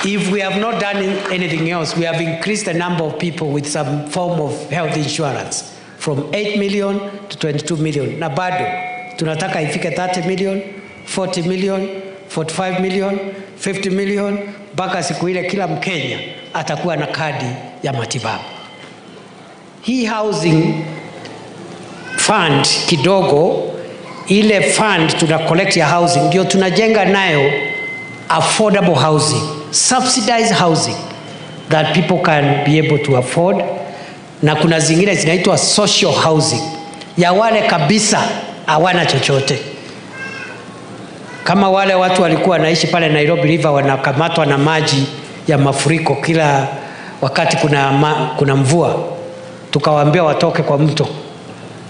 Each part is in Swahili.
If we have not done anything else, we have increased the number of people with some form of health insurance from 8 million to 22 million. Na bado tunataka ifike 30 million, 40 million, 45 million, 50 million, mpaka siku ile kila Mkenya atakuwa na kadi ya matibabu. Hii housing fund kidogo, ile fund tuna collect ya housing ndio tunajenga nayo affordable housing, subsidized housing that people can be able to afford. Na kuna zingine zinaitwa social housing ya wale kabisa hawana chochote, kama wale watu walikuwa wanaishi pale Nairobi River wanakamatwa na maji ya mafuriko kila wakati kuna mvua, tukawaambia watoke kwa mto.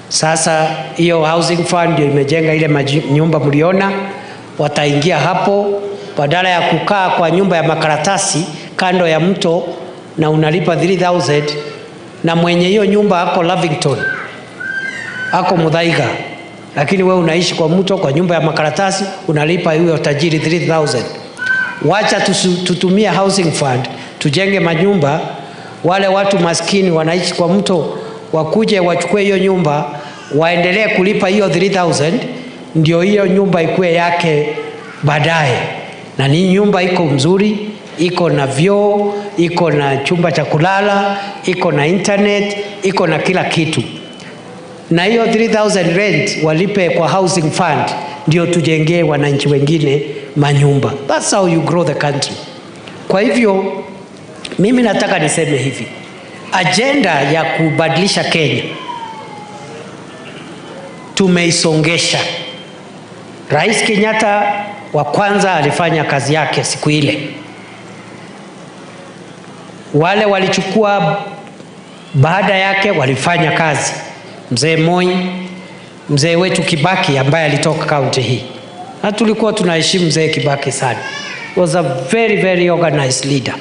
Sasa hiyo housing fund ndio imejenga ile nyumba mliona, wataingia hapo badala ya kukaa kwa nyumba ya makaratasi kando ya mto na unalipa 3000, na mwenye hiyo nyumba ako Lavington, ako Muthaiga, lakini wewe unaishi kwa mto kwa nyumba ya makaratasi unalipa huyo tajiri 3000. Wacha tutumie housing fund tujenge manyumba, wale watu maskini wanaishi kwa mto wakuje wachukue hiyo nyumba, waendelee kulipa hiyo 3000, ndio hiyo nyumba ikue yake baadaye. Na ni nyumba iko mzuri, iko na vyoo, iko na chumba cha kulala, iko na internet, iko na kila kitu. Na hiyo 3000 rent walipe kwa housing fund, ndio tujengee wananchi wengine manyumba. That's how you grow the country. Kwa hivyo mimi nataka niseme hivi, agenda ya kubadilisha Kenya tumeisongesha. Rais Kenyatta wa kwanza alifanya kazi yake siku ile. Wale walichukua baada yake walifanya kazi. Mzee Moi, mzee wetu Kibaki ambaye alitoka kaunti hii. Na tulikuwa tunaheshimu mzee Kibaki sana. He was a very very organized leader.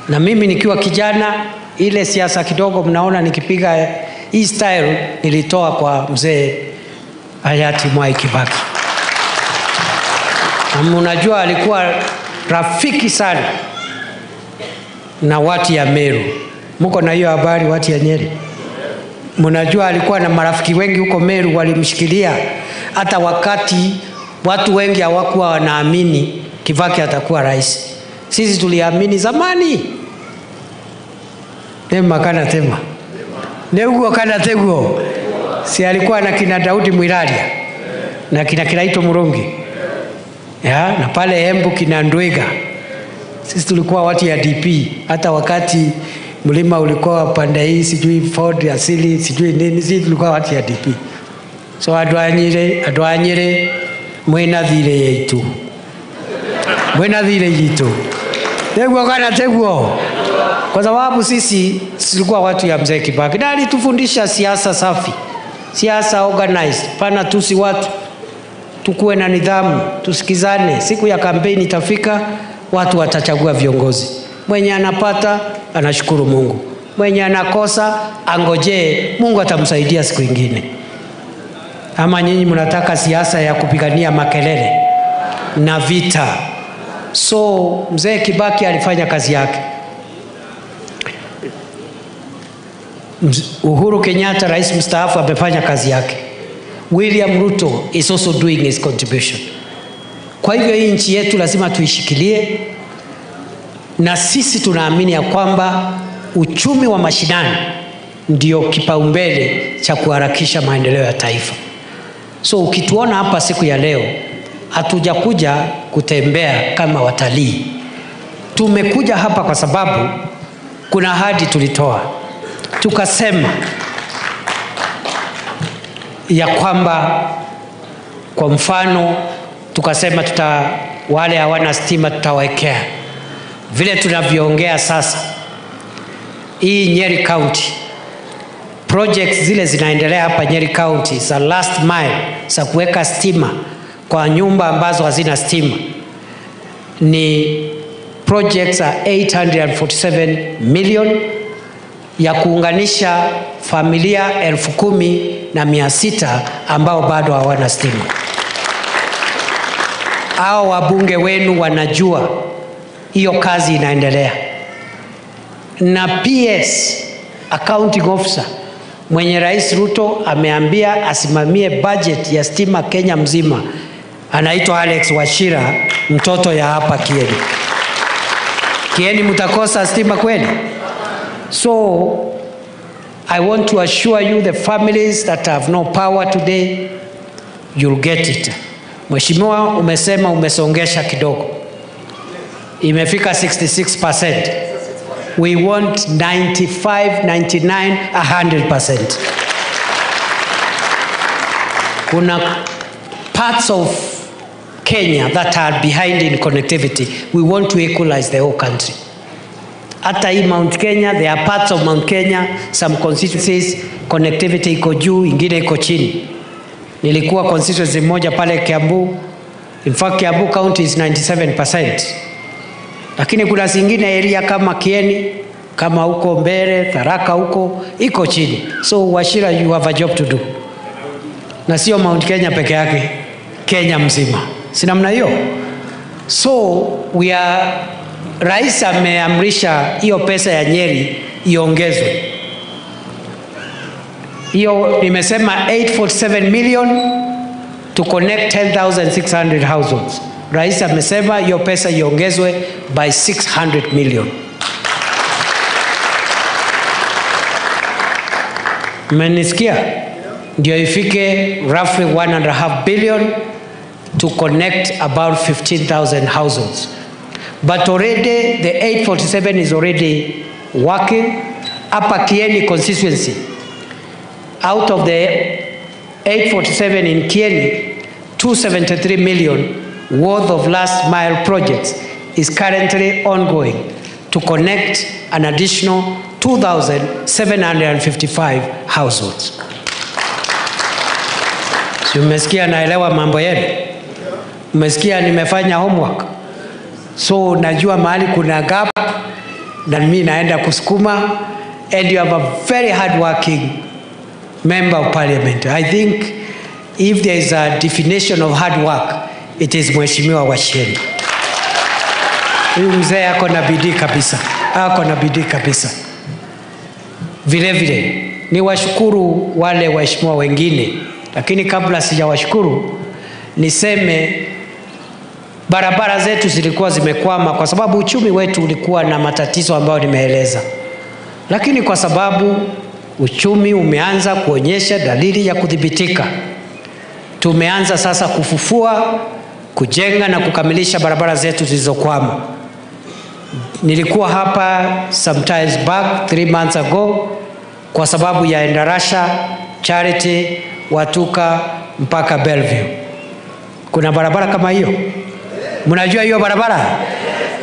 Na mimi nikiwa kijana, ile siasa kidogo mnaona nikipiga hii style nilitoa kwa mzee hayati Mwai Kibaki. Na mnajua alikuwa rafiki sana na watu ya Meru. Mko na hiyo habari watu ya Nyeri? Mnajua alikuwa na marafiki wengi huko Meru walimshikilia hata wakati watu wengi hawakuwa wanaamini Kibaki atakuwa rais. Sisi tuliamini zamani. Tema kana tema. Neugo kana teguo. Si alikuwa na kina Daudi Mwiraria na kina Kiraito Murungi. Ya, na pale Embu kina Ndwiga. Sisi tulikuwa watu ya DP hata wakati mlima ulikuwa pande hii, sijui Ford asili, sijui nini, sisi tulikuwa watu ya DP. So adwanyire mwena thire yetu. Mwena thire yetu. Teguo kana teguo. Kwa sababu sisi tulikuwa watu ya mzee Kibaki. Na alitufundisha siasa safi, siasa organized, pana tusi watu, tukuwe na nidhamu, tusikizane. Siku ya kampeni itafika, watu watachagua viongozi. Mwenye anapata anashukuru Mungu, mwenye anakosa angojee, Mungu atamsaidia siku ingine. Ama nyinyi mnataka siasa ya kupigania makelele na vita? So mzee Kibaki alifanya kazi yake. Uhuru Kenyatta, rais mstaafu, amefanya kazi yake. William Ruto is also doing his contribution. Kwa hivyo hii nchi yetu lazima tuishikilie, na sisi tunaamini ya kwamba uchumi wa mashinani ndio kipaumbele cha kuharakisha maendeleo ya taifa. So ukituona hapa siku ya leo, hatujakuja kutembea kama watalii. Tumekuja hapa kwa sababu kuna ahadi tulitoa. Tukasema ya kwamba, kwa mfano, tukasema wale hawana stima tutawekea. Vile tunavyoongea sasa, hii Nyeri County, projects zile zinaendelea hapa Nyeri County za last mile za kuweka stima kwa nyumba ambazo hazina stima ni projects za 847 million ya kuunganisha familia 10,600 ambao bado hawana stima. Hao wabunge wenu wanajua Hiyo kazi inaendelea. Na PS, accounting officer, mwenye Rais Ruto ameambia asimamie budget ya stima Kenya mzima, anaitwa Alex Wachira, mtoto ya hapa Kieni. Kieni mtakosa stima kweli? So I want to assure you the families that have no power today, you'll get it. Mheshimiwa, umesema umesongesha kidogo. Imefika 66%. We want 95, 99, 100%. Kuna parts of Kenya that are behind in connectivity. We want to equalize the whole country. Hata hii Mount Kenya, there are parts of Mount Kenya, some constituencies, connectivity iko juu, ingine iko chini. Nilikuwa constituency moja pale Kiambu. In fact, Kiambu County is 97%. Lakini kuna zingine area kama Kieni, kama huko Mbere, Tharaka huko, iko chini. So Wachira, you have a job to do. Na sio Mount Kenya peke yake, Kenya mzima. Si namna hiyo? So we are, Rais ameamrisha hiyo pesa ya Nyeri iongezwe. Hiyo nimesema 847 million to connect 10,600 households. Rais amesema hiyo pesa iongezwe by 600 million. Mmenisikia? Ndio ifike roughly 1.5 billion to connect about 15,000 households. But already the 847 is already working. Upper Kieni constituency, out of the 847 in Kieni, 273 million worth of last mile projects is currently ongoing to connect an additional 2,755 households. Si umesikia naelewa mambo yenu? Umesikia nimefanya homework? So najua mahali kuna gap na mimi naenda kusukuma, and you have a very hard working member of parliament. I think if there is a definition of hard work, it is Mheshimiwa Wachieni. Huyu mzee ako na bidii kabisa. Ako na bidii kabisa. Vile vile niwashukuru wale waheshimiwa wengine, lakini kabla sijawashukuru niseme barabara zetu zilikuwa zimekwama kwa sababu uchumi wetu ulikuwa na matatizo ambayo nimeeleza. Lakini kwa sababu uchumi umeanza kuonyesha dalili ya kudhibitika, tumeanza sasa kufufua, kujenga na kukamilisha barabara zetu zilizokwama. Nilikuwa hapa sometimes back 3 months ago kwa sababu ya Endarasha, Charity, Watuka mpaka Bellevue. Kuna barabara kama hiyo? Mnajua hiyo barabara?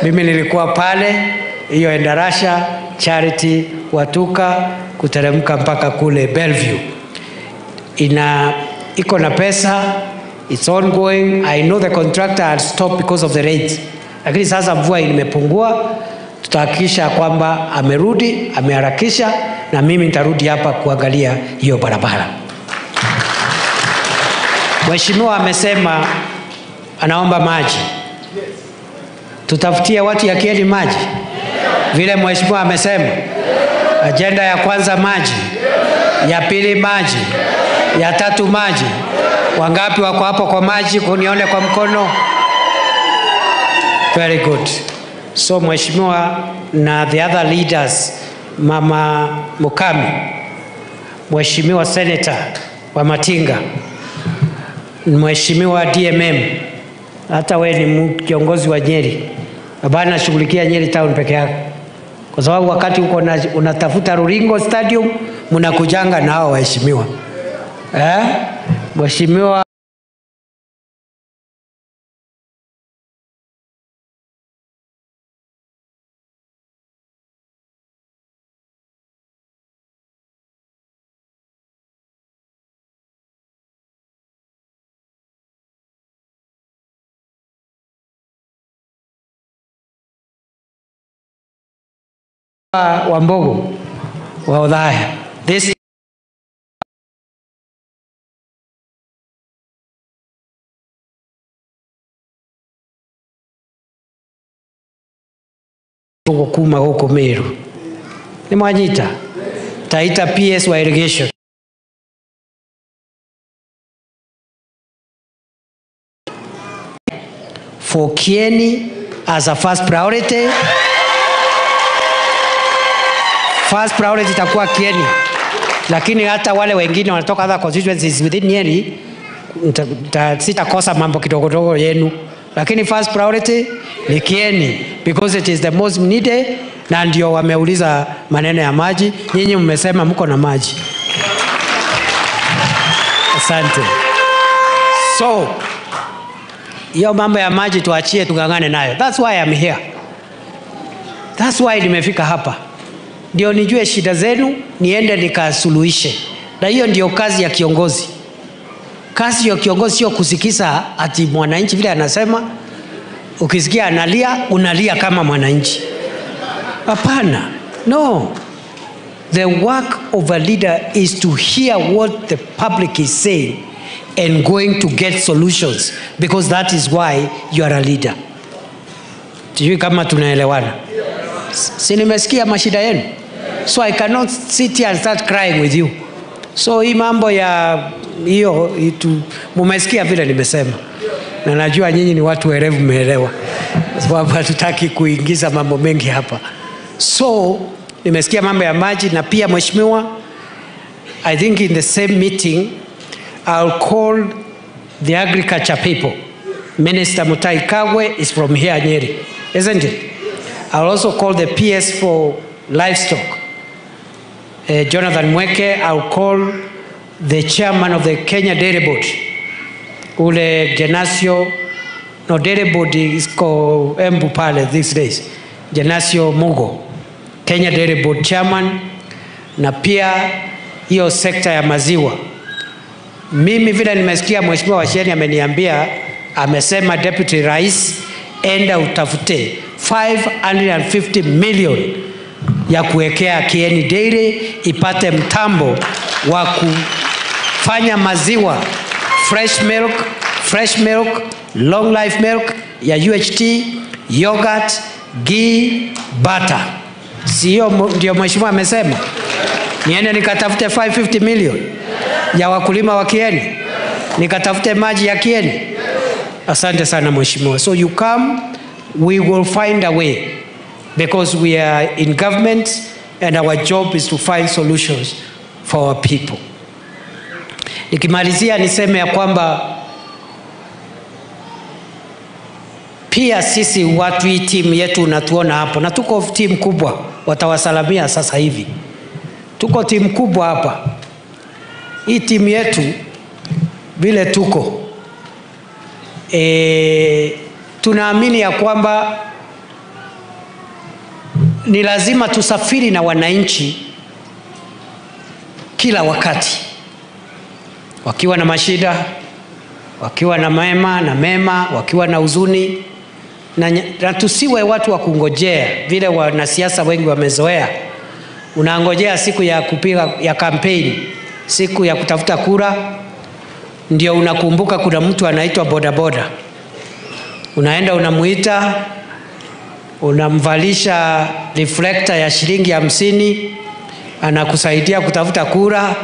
Mimi nilikuwa pale, hiyo Endarasha, Charity, Watuka, kuteremka mpaka kule Bellevue. Iko na pesa, it's ongoing. I know the contractor had stopped because of the rains. Lakini sasa mvua imepungua, tutahakikisha kwamba amerudi, ameharakisha, na mimi nitarudi hapa kuangalia hiyo barabara. Mheshimiwa amesema anaomba maji. Tutafutie watu ya Kieni maji. Vile mheshimiwa amesema, agenda ya kwanza maji, ya pili maji, ya tatu maji. Wangapi wako hapo kwa maji? Kunione kwa mkono. Very good. So mheshimiwa na the other leaders, Mama Mukami, Mheshimiwa Senator wa Matinga, Mheshimiwa DMM, hata wewe ni kiongozi wa Nyeri. Baba shughulikia Nyeri town peke yako. Kwa sababu wakati uko unatafuta Ruringo Stadium, mnakujanga na hao waheshimiwa. Mheshimiwa Wambogo wa Othaya. This Tugukuma huko Meru. Ni mwanyita? Taita PS wa irrigation. For Kieni as a first priority. First priority itakuwa Kieni. Lakini hata wale wengine wanatoka other constituencies within Nyeri, sitakosa mambo kidogo kidogo yenu. Lakini first priority ni Kieni because it is the most needed, na ndio wameuliza maneno ya maji. Nyinyi mmesema mko na maji. Asante. So hiyo mambo ya maji tuachie, tungangane nayo. That's why I'm here. That's why nimefika hapa. Ndio nijue shida zenu, niende nikasuluhishe. Na hiyo ndio kazi ya kiongozi. Kazi ya kiongozi sio kusikiza ati mwananchi vile anasema. Ukisikia analia, unalia kama mwananchi. Hapana. No. The work of a leader is to hear what the public is saying and going to get solutions, because that is why you are a leader. Sijui kama tunaelewana. Si nimesikia mashida yenu? So I cannot sit here and start crying with you. So hii mambo ya hiyo, mumesikia vile nimesema. Na najua nyinyi ni watu werevu, mmeelewa. Sababu hatutaki kuingiza mambo mengi hapa. So nimesikia mambo ya maji, na pia mheshimiwa, I think in the same meeting I'll call the agriculture people. Minister Mutahi Kagwe is from here, Nyeri, isn't it? I'll also call the PS for livestock, Jonathan Mweke. I'll call the chairman of the Kenya Dairy Board, ule Genasio, no, Dairy Board is called Embu pale these days, Genasio Mugo, Kenya Dairy Board chairman, na pia hiyo sekta ya maziwa. Mimi vile nimesikia mheshimiwa Washeni ameniambia, amesema Deputy Rais, enda utafute 550 million ya kuwekea Kieni Dairy ipate mtambo wa kufanya maziwa, fresh milk, fresh milk, long life milk ya UHT, yogurt, ghee, butter. Sio ndio mheshimiwa amesema? Niende nikatafute 550 million ya wakulima wa Kieni, nikatafute maji ya Kieni. Asante sana mheshimiwa. So you come, we will find a way, because we are in government and our job is to find solutions for our people. Nikimalizia niseme ya kwamba pia sisi watu hii timu yetu unatuona hapo, na tuko timu kubwa, watawasalamia sasa hivi. Tuko timu kubwa hapa. Hii timu yetu vile tuko, tunaamini ya kwamba ni lazima tusafiri na wananchi kila wakati. Wakiwa na mashida, wakiwa na mema na mema, wakiwa na huzuni, na tusiwe watu wa kungojea vile wanasiasa wengi wamezoea. Unangojea siku ya kupiga ya kampeni, siku ya kutafuta kura, ndio unakumbuka kuna mtu anaitwa bodaboda. Unaenda unamuita, unamvalisha reflector ya shilingi 50, anakusaidia kutafuta kura.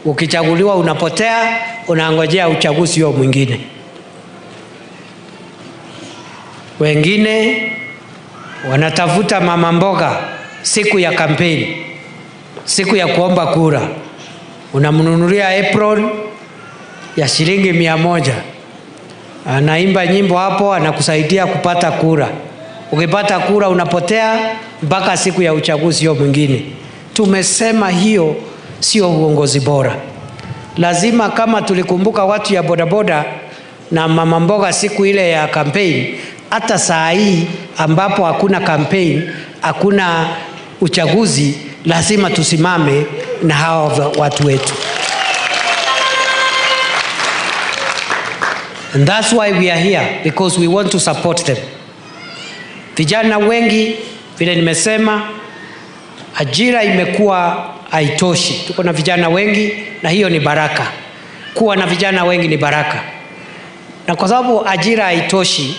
Ukichaguliwa unapotea, unangojea uchaguzi huo mwingine. Wengine wanatafuta mama mboga siku ya kampeni, siku ya kuomba kura. Unamnunulia apron ya shilingi 100. Anaimba nyimbo hapo, anakusaidia kupata kura. Ukipata kura unapotea mpaka siku ya uchaguzi huo mwingine. Tumesema hiyo sio uongozi bora. Lazima kama tulikumbuka watu ya bodaboda na mama mboga siku ile ya campaign, hata saa hii ambapo hakuna campaign, hakuna uchaguzi, lazima tusimame na hawa watu wetu. And that's why we are here, because we want to support them. Vijana wengi, vile nimesema, ajira imekuwa haitoshi. Tuko na vijana wengi na hiyo ni baraka. Kuwa na vijana wengi ni baraka. Na kwa sababu ajira haitoshi,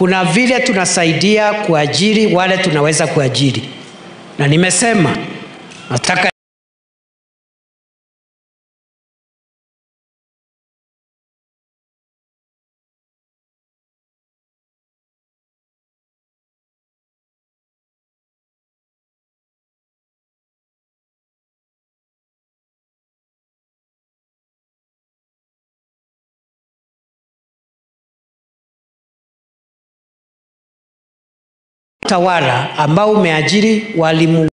Kuna vile tunasaidia kuajiri wale tunaweza kuajiri. Na nimesema nataka tawala ambao umeajiri walimu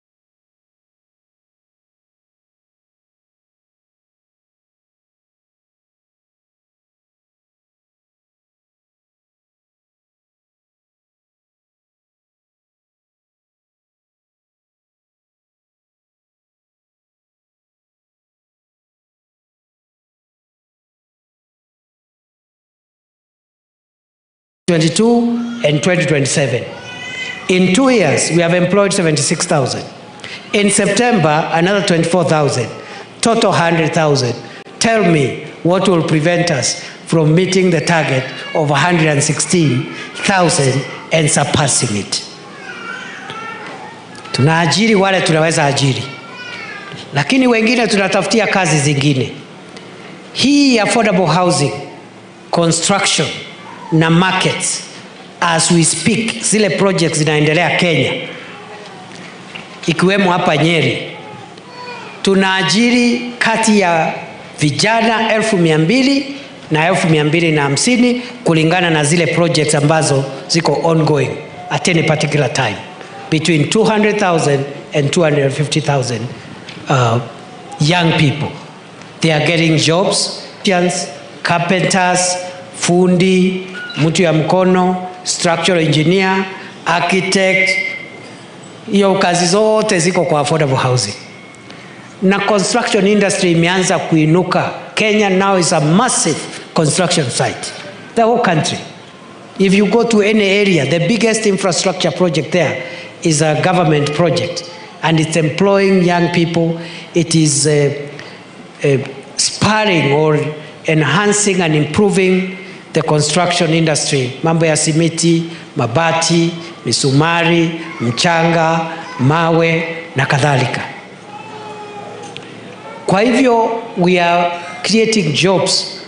22 and 2027. In 2 years, we have employed 76,000. In September, another 24,000. Total 100,000. Tell me what will prevent us from meeting the target of 116,000 and surpassing it. Tunaajiri wale tunaweza ajiri, lakini wengine tunatafutia kazi zingine. Hii affordable housing, construction na markets, as we speak, zile projects zinaendelea Kenya, ikiwemo hapa Nyeri. Tunaajiri kati ya vijana 200,000 na 250,000 kulingana na zile projects ambazo ziko ongoing at any particular time. Between 200,000 and 250,000 young people. They are getting jobs, carpenters, fundi, mtu ya mkono, structural engineer, architect. Hiyo kazi zote ziko kwa affordable housing. Na construction industry imeanza kuinuka. Kenya now is a massive construction site. The whole country. If you go to any area, the biggest infrastructure project there is a government project. And it's employing young people. It is spurring or enhancing and improving the construction industry. Mambo ya simiti, mabati, misumari, mchanga, mawe na kadhalika. Kwa hivyo we are creating jobs,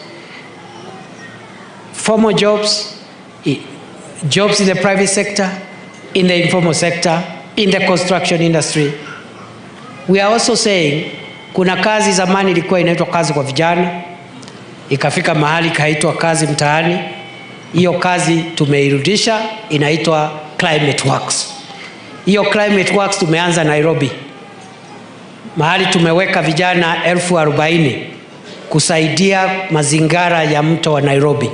formal jobs, jobs in the private sector, in the informal sector, in the construction industry. We are also saying kuna kazi zamani ilikuwa inaitwa kazi kwa vijana, ikafika mahali kaitwa kazi mtaani. Hiyo kazi tumeirudisha, inaitwa Climate Works. Hiyo Climate Works tumeanza Nairobi, mahali tumeweka vijana 40,000 kusaidia mazingara ya mto wa Nairobi.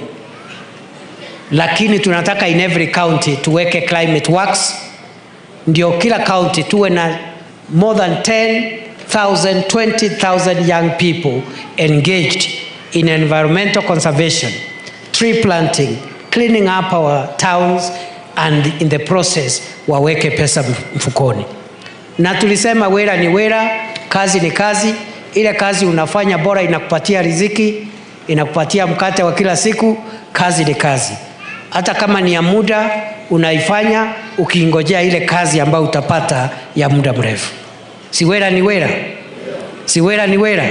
Lakini tunataka in every county tuweke Climate Works, ndio kila county tuwe na more than 10,000, 20,000 young people engaged in environmental conservation, tree planting, cleaning up our towns, and in the process waweke pesa mfukoni. Na tulisema wera ni wera, kazi ni kazi. Ile kazi unafanya bora inakupatia riziki, inakupatia mkate wa kila siku. Kazi ni kazi. Hata kama ni ya muda unaifanya ukingojea ile kazi ambayo utapata ya muda mrefu. Si wera ni wera? Si wera ni wera?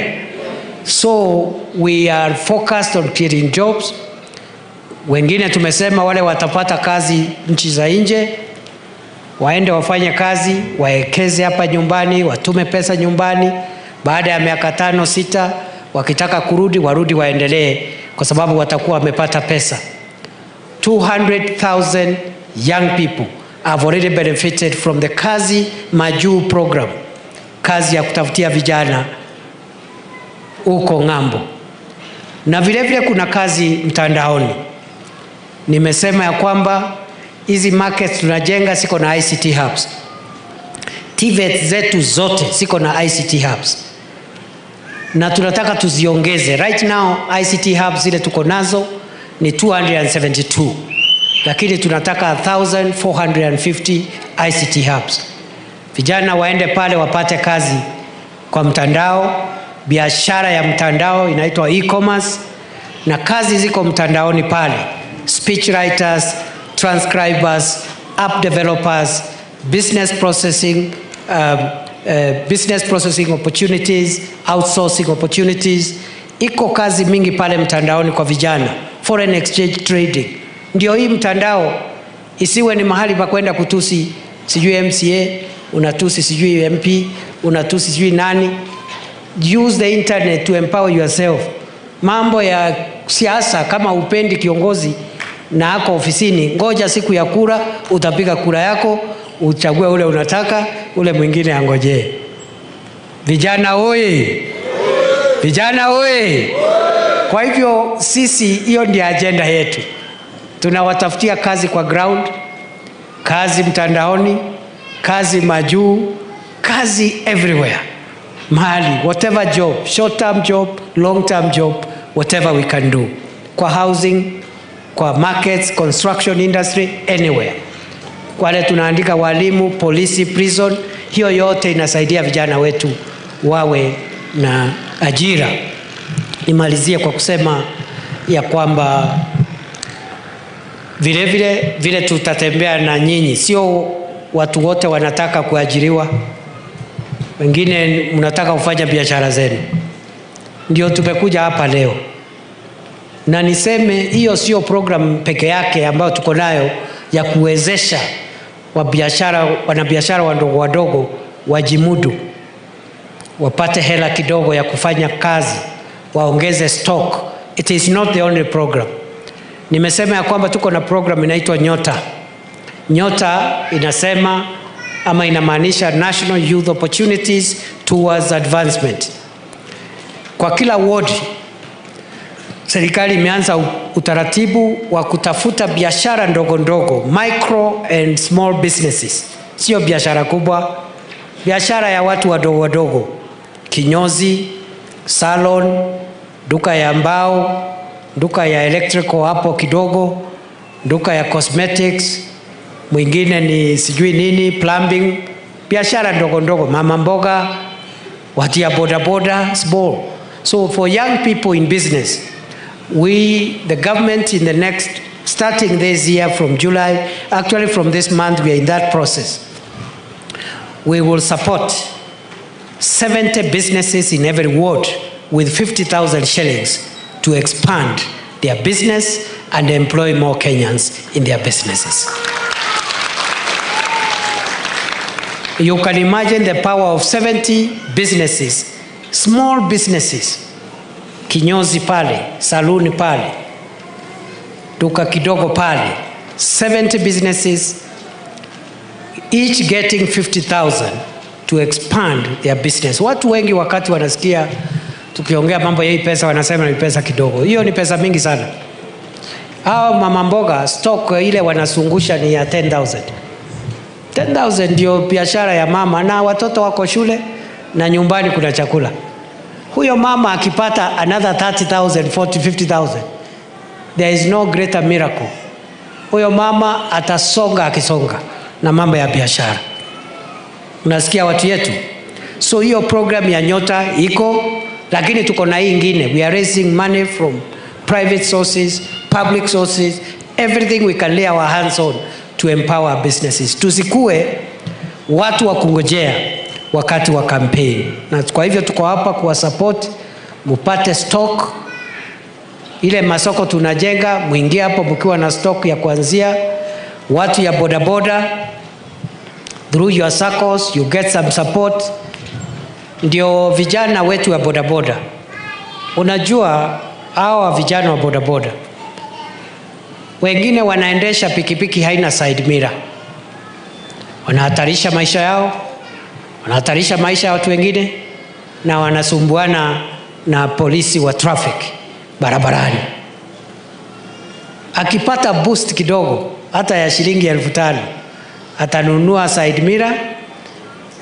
So we are focused on creating jobs. Wengine tumesema wale watapata kazi nchi za nje, waende wafanye kazi, waekeze hapa nyumbani, watume pesa nyumbani. Baada ya miaka 5 6 wakitaka kurudi, warudi waendelee, kwa sababu watakuwa wamepata pesa. 200,000 young people have already benefited from the Kazi Majuu program, kazi ya kutafutia vijana huko ng'ambo. Na vile vile kuna kazi mtandaoni. Nimesema ya kwamba hizi markets tunajenga siko na ICT hubs. TVET zetu zote siko na ICT hubs. Na tunataka tuziongeze. Right now ICT hubs zile tuko nazo ni 272. Lakini tunataka 1450 ICT hubs. Vijana waende pale wapate kazi kwa mtandao, biashara ya mtandao inaitwa e-commerce, na kazi ziko mtandaoni pale. Speech writers, transcribers, app developers, business processing, business processing opportunities, outsourcing opportunities. Iko kazi mingi pale mtandaoni kwa vijana, foreign exchange trading. Ndio hii mtandao isiwe ni mahali pa kwenda kutusi sijui MCA, unatusi sijui MP, unatusi sijui nani. Use the internet to empower yourself. Mambo ya siasa, kama upendi kiongozi na ako ofisini, ngoja siku ya kura, utapiga kura yako, uchague ule unataka, ule mwingine angojee. Vijana oye! Vijana oye! Kwa hivyo sisi, hiyo ndio agenda yetu. Tunawatafutia kazi kwa ground, kazi mtandaoni, kazi majuu, kazi everywhere. Mahali, whatever job, short term job, long term job, whatever we can do. Kwa housing, kwa markets, construction industry, anywhere. Wale tunaandika walimu, polisi, prison, hiyo yote inasaidia vijana wetu wawe na ajira. Nimalizie kwa kusema ya kwamba vile vile vile tutatembea na nyinyi. Sio watu wote wanataka kuajiriwa. Wengine mnataka kufanya biashara zenu. Ndio tumekuja hapa leo. Na niseme hiyo sio program peke yake ambayo tuko nayo ya kuwezesha wanabiashara wadogo wadogo wajimudu, wapate hela kidogo ya kufanya kazi, waongeze stock. It is not the only program. Nimesema ya kwamba tuko na program inaitwa Nyota. Nyota inasema ama inamaanisha National Youth Opportunities Towards Advancement. Kwa kila ward, serikali imeanza utaratibu wa kutafuta biashara ndogo ndogo, micro and small businesses. Sio biashara kubwa, biashara ya watu wadogo wadogo, kinyozi, salon, duka ya mbao, duka ya electrical hapo kidogo, duka ya cosmetics, mwingine ni sijui nini, plumbing, biashara ndogo ndogo, mama mboga, watia boda boda, small. So for young people in business, we, the government, in the next, starting this year from July, actually from this month, we are in that process. We will support 70 businesses in every ward with 50,000 shillings to expand their business and employ more Kenyans in their businesses. You can imagine the power of 70 businesses, small businesses, kinyozi pale, saluni pale, duka kidogo pale, 70 businesses, each getting 50,000 to expand their business. Watu wengi wakati wanasikia tukiongea mambo ya hii pesa wanasema ni pesa kidogo. Hiyo ni pesa mingi sana. Hao mama mboga stock ile wanasungusha ni ya 10,000. 10,000 ndio biashara ya mama, na watoto wako shule na nyumbani kuna chakula. Huyo mama akipata another 30,000, 40, 50,000, there is no greater miracle. Huyo mama atasonga akisonga na mambo ya biashara. Unasikia watu yetu? So hiyo program ya Nyota iko, lakini tuko na hii ingine. We are raising money from private sources, public sources, everything we can lay our hands on to empower businesses. Tusikue watu wa kungojea wakati wa campaign. Na kwa hivyo tuko hapa kuwa support, mupate stock. Ile masoko tunajenga, muingie hapo mkiwa na stock ya kuanzia. Watu ya boda boda, through your circles, you get some support. Ndio vijana wetu wa boda boda. Unajua hawa vijana wa boda boda, wengine wanaendesha pikipiki haina side mirror. Wanahatarisha maisha yao, wanahatarisha maisha ya watu wengine, na wanasumbuana na polisi wa traffic barabarani. Akipata boost kidogo, hata ya shilingi 5,000, atanunua side mirror,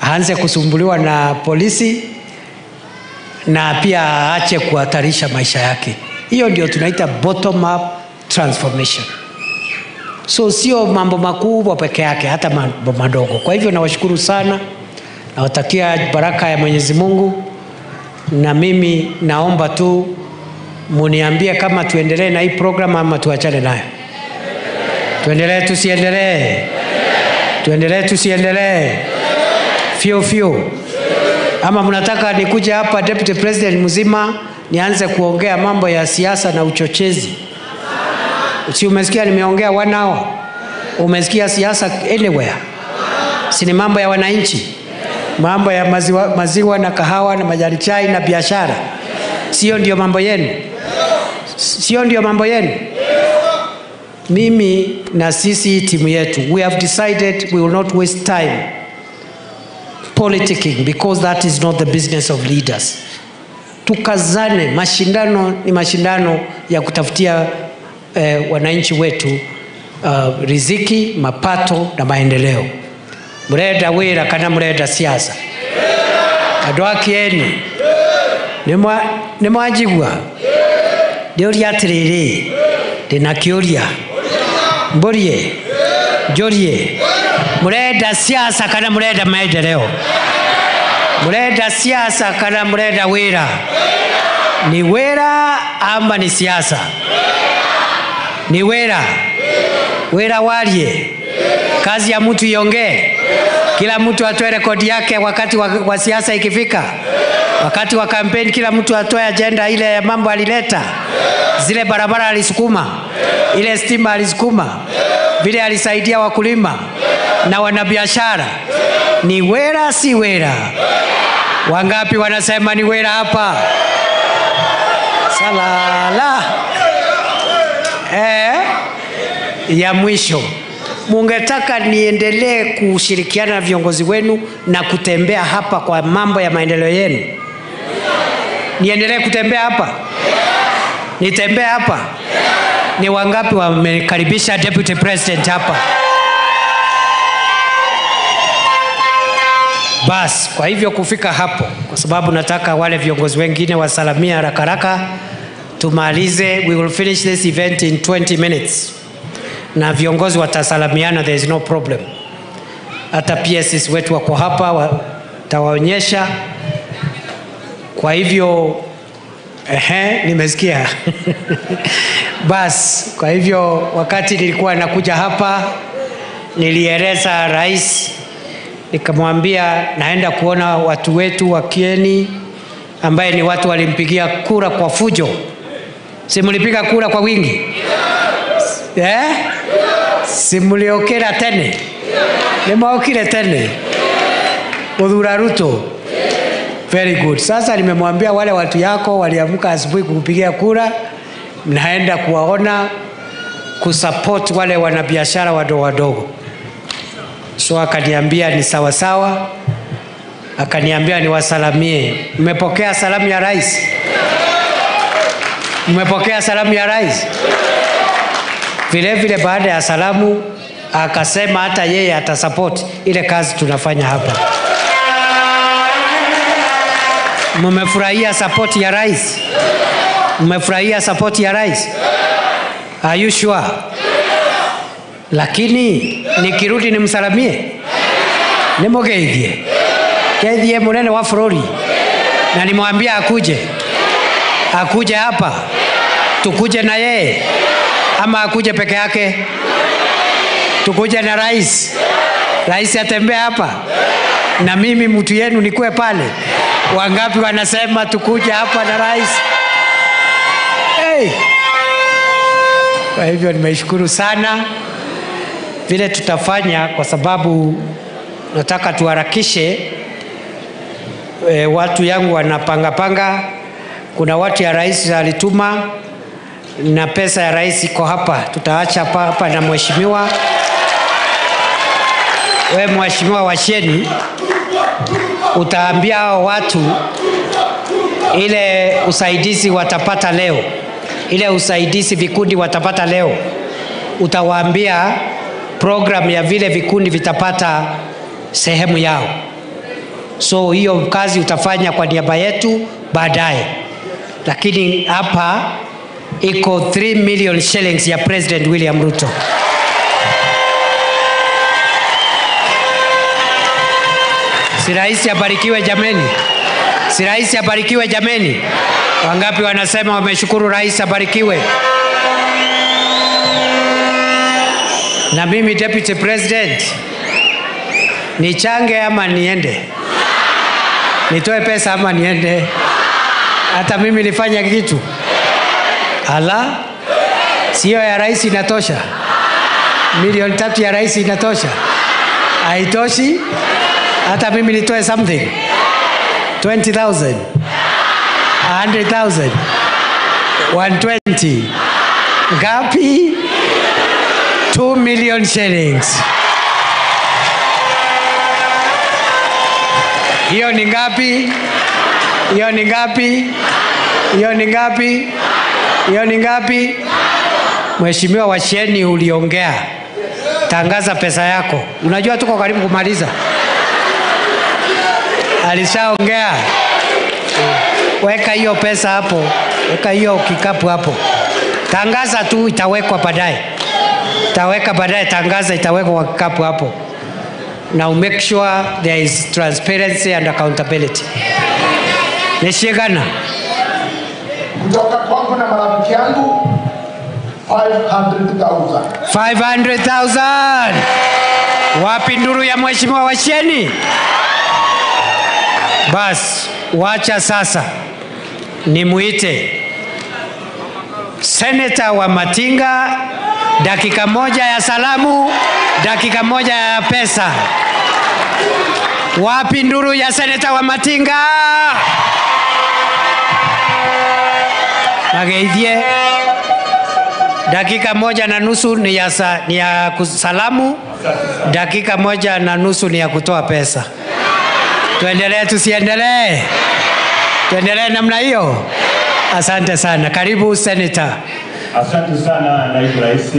aanze kusumbuliwa na polisi, na pia aache kuhatarisha maisha yake. Hiyo ndio tunaita bottom up transformation. So sio mambo makubwa peke yake, hata mambo madogo. Kwa hivyo nawashukuru sana, nawatakia baraka ya Mwenyezi Mungu, na mimi naomba tu muniambie kama tuendelee na hii program ama tuachane nayo. Tuendelee tusiendelee? Tuendelee tusiendelee? Fio fio. Ama mnataka nikuje hapa Deputy President mzima nianze kuongea mambo ya siasa na uchochezi? Si umesikia nimeongea 1 hour? Umesikia siasa anywhere? Si ni mambo ya wananchi? Mambo ya maziwa na kahawa na majani chai na biashara. Sio ndio mambo yenu? Sio ndio mambo yenu? Mimi na sisi timu yetu, we have decided we will not waste time politicking because that is not the business of leaders. Tukazane, mashindano ni mashindano ya kutafutia wananchi wetu riziki, mapato na maendeleo. Murenda wira kana murenda siasa? Andũ a Kieni, nĩ mwanjigua? Ndĩũria atĩrĩrĩ, ndĩna kĩũria. Mbũrie, njũrie, murenda siasa kana murenda maendeleo? Murenda siasa kana murenda wira? Ni wira ama ni siasa? Ni wira. Wira warie. Kazi ya mtu iongee. Kila mtu atoe rekodi yake wakati wa siasa ikifika. Wakati wa kampeni kila mtu atoe agenda ile ya mambo alileta. Zile barabara alisukuma, ile stima alisukuma, vile alisaidia wakulima na wanabiashara. Ni wera si wera? Wangapi wanasema ni wera hapa? Salala. Ya mwisho, mungetaka niendelee kushirikiana na viongozi wenu na kutembea hapa kwa mambo ya maendeleo yenu? Niendelee kutembea hapa? Nitembee hapa? Ni wangapi wamekaribisha Deputy President hapa? Bas, kwa hivyo kufika hapo, kwa sababu nataka wale viongozi wengine wasalamia haraka haraka, tumalize. We will finish this event in 20 minutes. Na viongozi watasalamiana, there is no problem. Hata PSS wetu wako hapa, watawaonyesha. Kwa hivyo, nimesikia. Bas, kwa hivyo wakati nilikuwa nakuja hapa, nilieleza rais, nikamwambia naenda kuona watu wetu wa Kieni, ambaye ni watu walimpigia kura kwa fujo. Si mlipiga kura kwa wingi? Si mliokera tene? Nimeokire tene? Muthura Ruto. Very good. Sasa nimemwambia wale watu yako waliamka asubuhi kukupigia kura, naenda kuwaona kusupport wale wanabiashara wadogo wadogo. So akaniambia ni sawa sawa. Akaniambia niwasalamie. Mmepokea salamu ya rais? Mmepokea salamu ya rais? Vile vile baada ya salamu akasema hata yeye atasupport ile kazi tunafanya hapa. Mmefurahia support ya rais? Mmefurahia support ya rais? Are you sure? Lakini nikirudi nimsalamie? Nimugeithie? Geithie munene wa bũrũri? Na nimwambie akuje? Akuje hapa? Tukuje na yeye? Ama akuje peke yake? Tukuje na rais? Rais atembee hapa? Na mimi mtu yenu nikuwe pale? Wangapi wanasema tukuje hapa na rais? Hey! Kwa hivyo nimeshukuru sana vile tutafanya, kwa sababu nataka tuharakishe. Watu yangu wanapanga panga. Kuna watu ya rais alituma na pesa ya rais iko hapa. Tutaacha hapa na mheshimiwa. We mheshimiwa Washeni, utaambia hao watu ile usaidizi watapata leo, ile usaidizi vikundi watapata leo, utawaambia program ya vile vikundi vitapata sehemu yao. So hiyo kazi utafanya kwa niaba yetu baadaye. Lakini hapa iko 3 million shillings ya President William Ruto. Si rais abarikiwe jameni? Si rais abarikiwe jameni? Wangapi wanasema wameshukuru rais abarikiwe? Na mimi Deputy President, nichange ama niende? Nitoe pesa ama niende? Hata mimi nifanye kitu? Ala, sio ya rais inatosha? 3 milioni ya rais inatosha? Haitoshi? Hata mimi nitoe something? 20,000? 100,000? 120? Ngapi? 2 million shillings. Hiyo ni ngapi? Hiyo ni ngapi? Hiyo ni ngapi? Hiyo ni ngapi? Mheshimiwa Washeni, uliongea. Tangaza pesa yako. Unajua tuko karibu kumaliza. Alishaongea. Weka hiyo pesa hapo. Weka hiyo kikapu hapo. Tangaza tu, itawekwa baadaye. Itaweka baadaye, tangaza, itawekwa kwa kikapu hapo. Now make sure there is transparency and accountability. Nishigana. Kutoka kwangu na marafiki yangu 500,000. 500,000. Wapi nduru ya Mheshimiwa Washeni? Bas, wacha sasa nimuite Seneta wa Matinga, dakika moja ya salamu, dakika moja ya pesa. Wapi nduru ya Seneta wa Matinga? Mageithie. Dakika moja na nusu ni ya salamu, dakika moja na nusu ni ya kutoa pesa. Tuendelee tusiendelee? Tuendelee namna hiyo? Asante sana. Karibu Senator. Asante sana, Naibu Rais.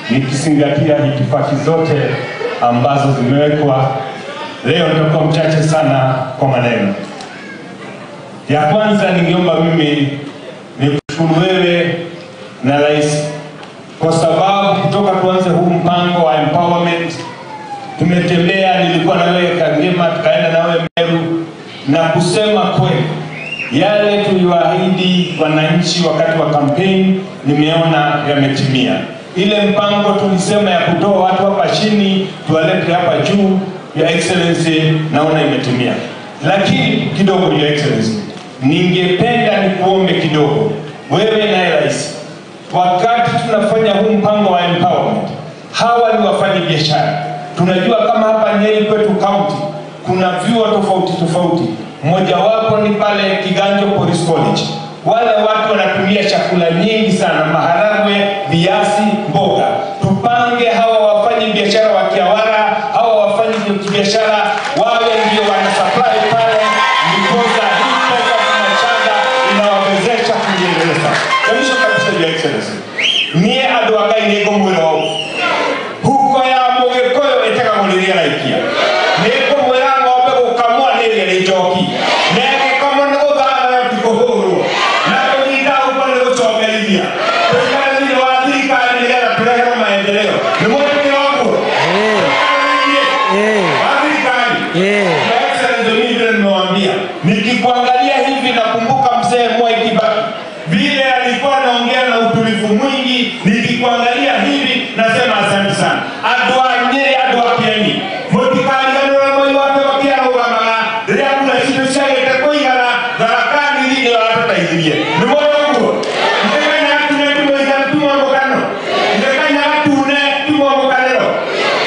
Nikizingatia itifaki zote ambazo zimewekwa, leo nitakuwa mchache sana kwa maneno. Ya kwanza, ningeomba mimi nikushukuru wewe na Rais kwa sababu kutoka tuanze huu mpango wa empowerment tumetembea, nilikuwa na wewe Kangema, tukaenda na wewe Meru, na kusema kweli yale tuliwaahidi wananchi wakati wa kampeni nimeona yametimia. Ile mpango tulisema ya kutoa watu hapa chini tuwalete hapa juu, Your Excellency, naona imetimia. Lakini kidogo, Your Excellency, ningependa nikuombe kidogo, wewe naye Rais, wakati tunafanya huu mpango wa empowerment, hawa ni wafanya biashara. Tunajua kama hapa Nyeri kwetu county kuna vyuo tofauti tofauti, mojawapo ni pale Kiganjo Police College. Wale watu wanatumia chakula nyingi sana, maharagwe, viazi, mboga. Tupange hawa wafanye biashara wa Kiawara, hawa wafanye biashara wawe ndio wana supply pale, ndiposa hii pesa tunachanga inawawezesha kujiendeleza. Ya mwisho kabisa, Your Excellency, niĩ andũ a Ngai nĩ ngũmwĩra ũũ, huko ya mũgĩkũyũ ĩtegagwo rĩrĩa ĩraikia. Nĩ ngũmwĩra ng'ombe gũkamwo nĩ ĩrĩa ĩrĩ njoki, na ĩgĩkamwo nĩ gũthara ti kũhũrwo, na kũnyita huko nĩ gũcokerithia. Tũikare thĩinĩ wa thirikari nĩgetha tũrehe maendeleo. Nĩ mwĩtĩkĩra ũguo? Wa thirikari. Your Excellency, mimi vile nimewaambia, nikikuangalia hivi nakumbuka mzee Mwai Kibaki vile alikuwa anaongea na utulivu mwingi. Nikikuangalia hivi nasema asante sana. Andũ a Nyĩrĩ, andũ a Kĩeni, mũtikariganĩrwo na Moi wa Kibaki arũgamaga rĩrĩa kura citũ ciagĩte kũigana Tharaka Nithi, nĩyo aratũteithirie. Nĩ mwona ũguo? Ndĩkanya gatune tumũigana tumwamũkano, ndĩkanya gatune tumwamũkanĩro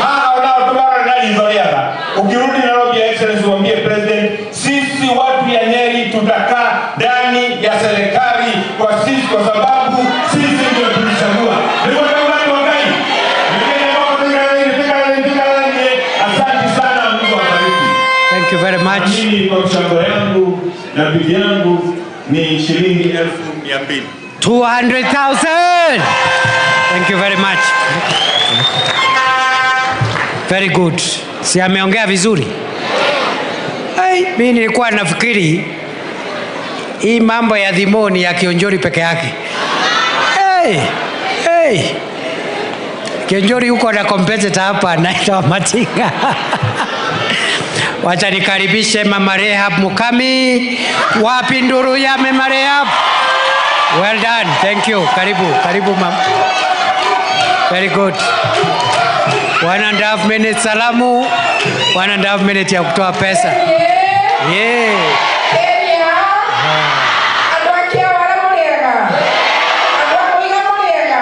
haha onao tũmarora na ritho rĩa tha. Ukirudi Nairobi, Your Excellency, uambie President, sisi watu ya Nyeri tutakaa ndani ya serikali kwa sisi, kwa sababu sisi ndio tulichagua. Niko watu wa Ngai. Asante sana, Mungu awabariki. Thank you very much. Mimi kwa mchango yangu na bidii yangu ni shilingi 200,000. 200,000. Thank you very much. Very good. Si ameongea vizuri? Ai, mimi nilikuwa nafikiri hii mambo ya dhimoni ya Kionjori peke yake. Hey, hey. Kionjori huko na competitor hapa anaitwa Matinga. Wacha nikaribishe Mama Rehab Mukami. Wapi nduru ya Mama Rehab? Well done. Thank you. Karibu, karibu mama. Very good. 1.5 minutes salamu, 1.5 minutes ya kutoa pesa. Yeah. Kenya. Andũ a Kĩawara mũrĩega? Andũ a Mũiga mũrĩega?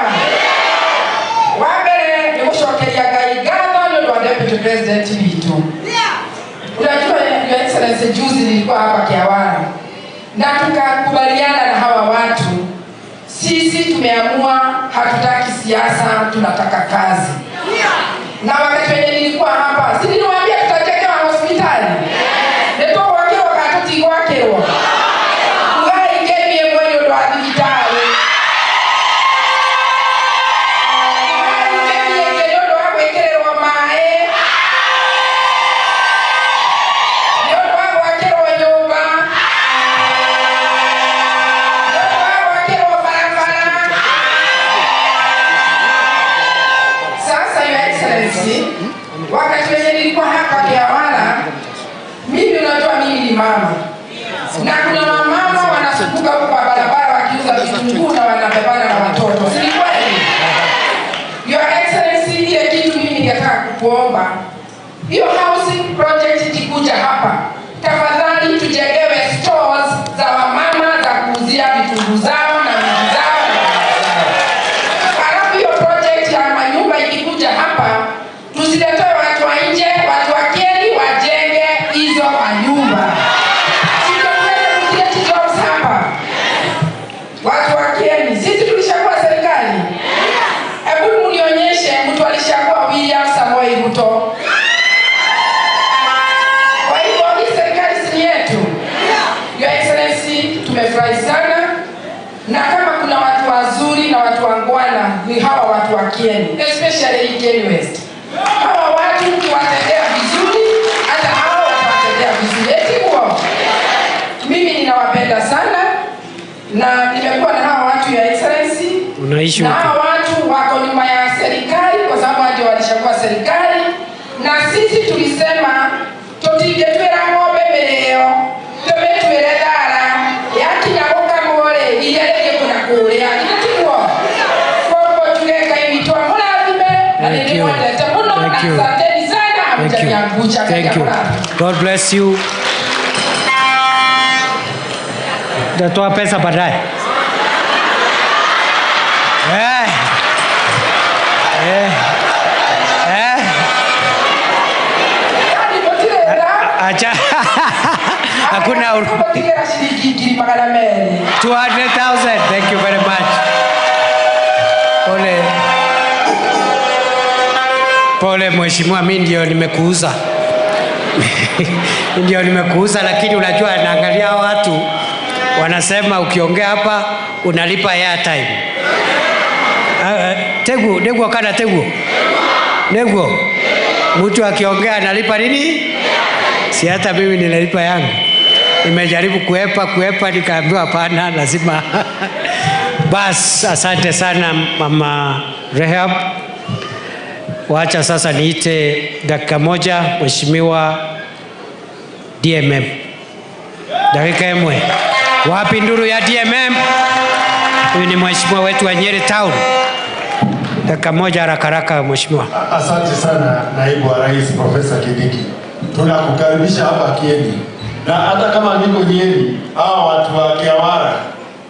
Wa mbere nĩ gũcokeria Ngai ngatho nĩ ũndũ wa Deputy President witũ. Unajua, Your Excellency, juzi nilikuwa hapa Kiawara na tukakubaliana na hawa watu. Sisi tumeamua hatutaki siasa, tunataka kazi. Na wakati wenye nilikuwa hapa, si niliwaambia tutajengewa hospitali? Nĩtũgwakĩrwo kana tũtigwakĩrwo? Ugai ngemi ĩmwe nĩ ũndũ wa thibitarĩ. Ugai ngemi ĩngĩ nĩ ũndũ wa gwĩkĩrĩrwo maĩ. Nĩ ũndũ wa gwakĩrwo nyũmba. Nĩ ũndũ wa gwakĩrwo barabara. Sasa, Your Excellency, wakati wenye nilikuwa hapa Kiawara, mimi unajua mimi ni mama. Na kuna wamama wanazunguka huko kwa barabara wakiuza vitunguu na wanabebana na watoto. Si ni kweli? Your Excellency, ile kitu mimi ningetaka kukuomba, hiyo housing project ikikuja hapa, tafadhali tujengewe stores za wamama za kuuzia vitunguu zao na minji zao na nyanya zao. Halafu hiyo project ya manyumba ikikuja hapa, tusiletewe watu wa nje, watu wa Kieni wajenge hizo manyumba. Si ndio tuweze kucreate jobs hapa? Watu wa Kieni, sisi tulishakuwa serikali. Hebu mnionyeshe mtu alishakuwa William Samoei Ruto. Kwa hivyo hii serikali si ni yetu. Your Excellency, tumefurahi sana. Na kama kuna watu wazuri na watu wangwana ni hawa watu wa Kieni, especially hii Kieni West. Hawa watu ukiwatendea vizuri, hata hawa watawatendea vizuri. Eti huo. Mimi ninawapenda sana na nimekuwa na hawa watu, Your Excellency. Unaishi Na huko. hawa watu wako nyuma ya serikali kwa sababu ndio walishakuwa serikali, na sisi tulisema tutingetwĩra ng'ombe mĩrĩo tũmĩtuĩre thara yakinya gũkamwo-rĩ iria rĩngĩ kuna kũrĩa githĩ tiguo? Koguo njuge Ngai witũ amũrathime na nĩ Thank you. ndĩmwendete mũno na Thank you. asanteni sana Thank you. hamjaniangusha. Ngai Thank you. amũrathime. God bless you. Utatoa pesa baadaye. Eh. Eh. Eh. Yani mũtirĩra Acha. Hakuna Mũtigĩra ciringi 200,000. 200,000. Thank you very much. Pole. Pole mheshimiwa, mimi ndio nimekuuza. Ndio nimekuuza, lakini unajua naangalia watu wanasema ukiongea hapa unalipa airtime. Tegu, negu kana tegu. Negu. Mtu akiongea analipa nini? Si hata mimi ninalipa yangu. Nimejaribu kuepa nikaambiwa hapana, lazima. Bas, asante sana Mama Rehab. Wacha sasa niite dakika moja Mheshimiwa DMM. Dakika emwe. Wapi nduru ya DMM? Huyu ni mheshimiwa wetu wa Nyeri Town. Dakika moja haraka haraka mheshimiwa. Asante sana naibu wa rais Profesa Kindiki, tunakukaribisha hapa Kieni, na hata kama niko Nyeri, hawa watu wa Kiawara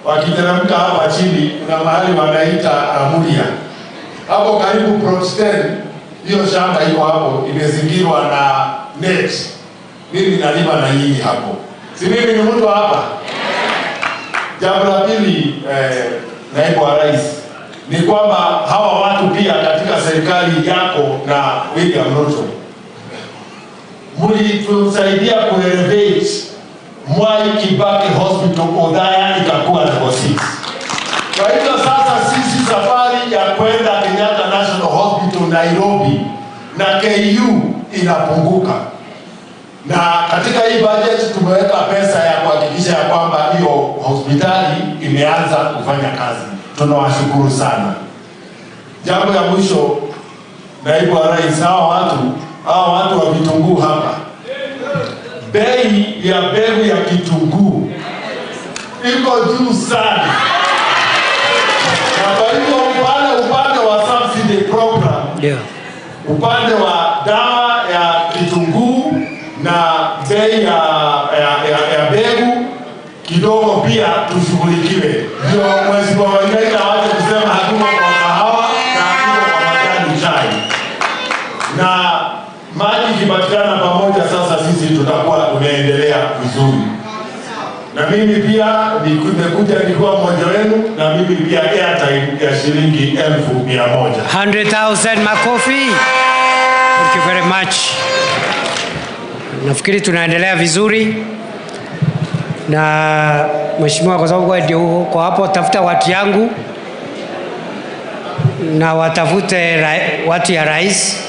wakiteremka hapa chini, kuna mahali wanaita Ramuria hapo karibu plot 10, hiyo shamba iko hapo imezingirwa na net. Mimi nalima na nyinyi hapo, si mimi ni mtu hapa. Jambo la pili, naibu wa rais, ni kwamba hawa watu pia katika serikali yako na William Ruto mlitusaidia kuelevate Mwai Kibaki Hospital Othaya ikakuwa level 6. Kwa hivyo sasa sisi safari ya kwenda Kenyatta National Hospital Nairobi na KU inapunguka. Na katika hii budget tumeweka pesa ya kuhakikisha ya kwamba hiyo hospitali imeanza kufanya kazi. Tunawashukuru sana. Jambo ya mwisho, naibu wa rais, hawa watu wa vitunguu hapa, bei ya mbegu ya kitunguu iko juu sana. Na kwa hivyo pale upande wa subsidy program, Upande wa dawa ya kitunguu na bei ya mbegu kidogo pia tushughulikiwe. Ndio Mheshimiwa Wainaina waache kusema hatuko kwa kahawa na hatuko kwa majani chai. Na maji ikipatikana pamoja, sasa sisi tutakuwa tunaendelea vizuri. Na mimi pia nimekuja nikiwa mmoja wenu, na mimi pia airtime ya shilingi 100,000. 100,000 makofi. Thank you very much. Nafikiri tunaendelea vizuri. Na mheshimiwa, kwa sababu wewe ndio uko hapo, tafuta watu yangu na watafute watu ya rais.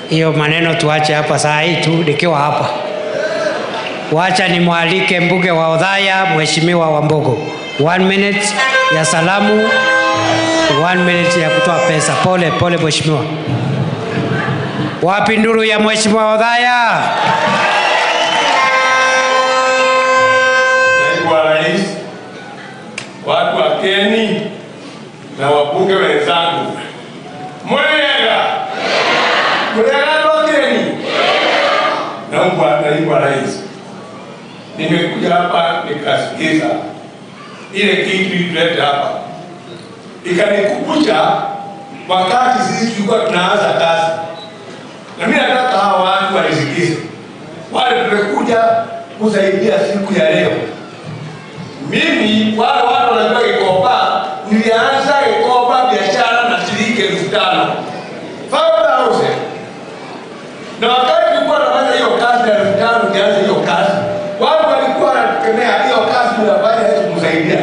Hiyo maneno tuache hapa saa hii tu nikiwa hapa. Wacha nimwalike mbunge wa Othaya, Mheshimiwa Wambogo. 1 minute ya salamu, 1 minute ya kutoa pesa. Pole pole mheshimiwa. Wapi nduru ya Mheshimiwa Othaya? Naibu wa Rais, watu wa Keni na wabunge wenzangu. Murega! Murega wa Keni? Naomba Naibu wa Rais, nimekuja hapa nikasikiza ile kitu ilileta hapa, ikanikumbusha wakati sisi tulikuwa tunaanza kazi. Na mimi nataka hawa watu walisikize, wale tumekuja kusaidia siku ya leo. Mimi wale watu wanajua Gikomba, nilianza Gikomba biashara na shilingi 5,000. 5,000. Na wakati nilikuwa nafanya hiyo kazi ya 5,000, nianze hiyo kazi, watu walikuwa wanatukemea hiyo kazi tunafanya haiwezi kumsaidia.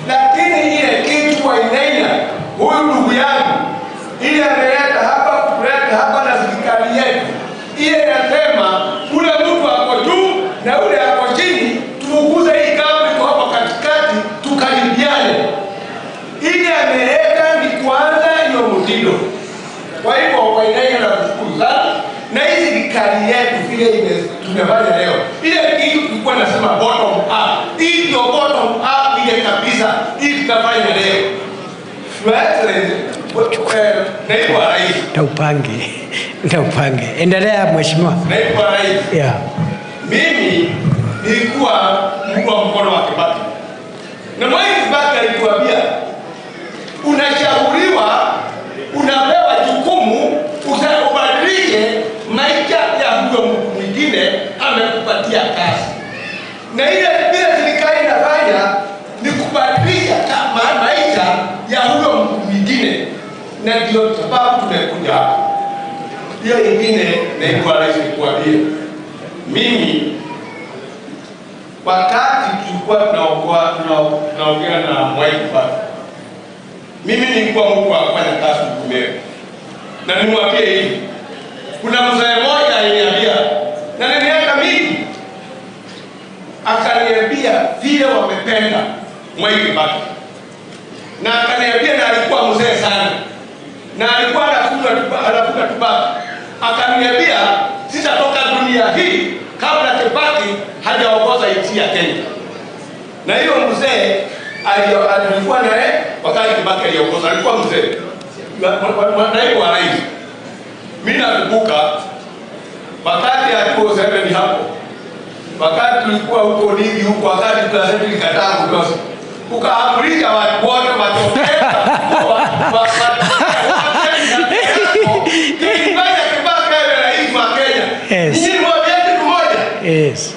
Lakini ile kitu Wainaina, huyu ndugu yangu, ile ameleta hapa, kuleta hapa na serikali yetu, ile inasema ule mtu ako juu na ule ako chini, tuuguze hii kambi iko hapa katikati, tukaribiane. Ile ameleta ni kuanza hiyo mtindo. Kwa hivyo Wainaina nakushukuru sana. Na hii serikali yetu vile tumefanya leo, ile kitu tulikuwa nasema bottom up, hii ndio bottom up ile kabisa, hii tunafanya leo. Naibu wa Rais, Ndio upange. Endelea mheshimiwa. Naibu wa Rais, mimi nilikuwa mtu wa mkono wa Kibaki, na Mwai Kibaki alituambia unashauriwa, unapewa jukumu ubadilishe maisha ya huyo mtu mwingine amekupatia kazi. Na ile vile serikali inafanya ni kubadilisha maisha ya huyo mtu mwingine, na ndio sababu tumekuja hapa. Hiyo ingine, naibu wa Rais, nikuambie, mimi wakati tulikuwa tunaongea na Mwai Kibaki, mimi nilikuwa mtu wa kufanya kazi huku Meru. Na nimwambie hivi, kuna mzee mmoja aliniambia, na ni miaka mingi, akaniambia vile wamependa Mwai Kibaki. Na akaniambia, na alikuwa mzee sana, na alikuwa anakunywa tubaki. Akaniambia sitatoka dunia hii kabla Kibaki hajaongoza nchi ya Kenya. Na hiyo mzee alikuwa naye wakati Kibaki aliongoza, alikuwa mzee naibu wa rais. Mimi nakumbuka wakati alikuwa 7 hapo, wakati tulikuwa huko ligi huko, wakati tunasema tulikataa kutosa, ukaamrisha watu wote watokee Kibaki awe rais wa Kenya. Yes. Nyinyi mwambie kitu moja. Yes.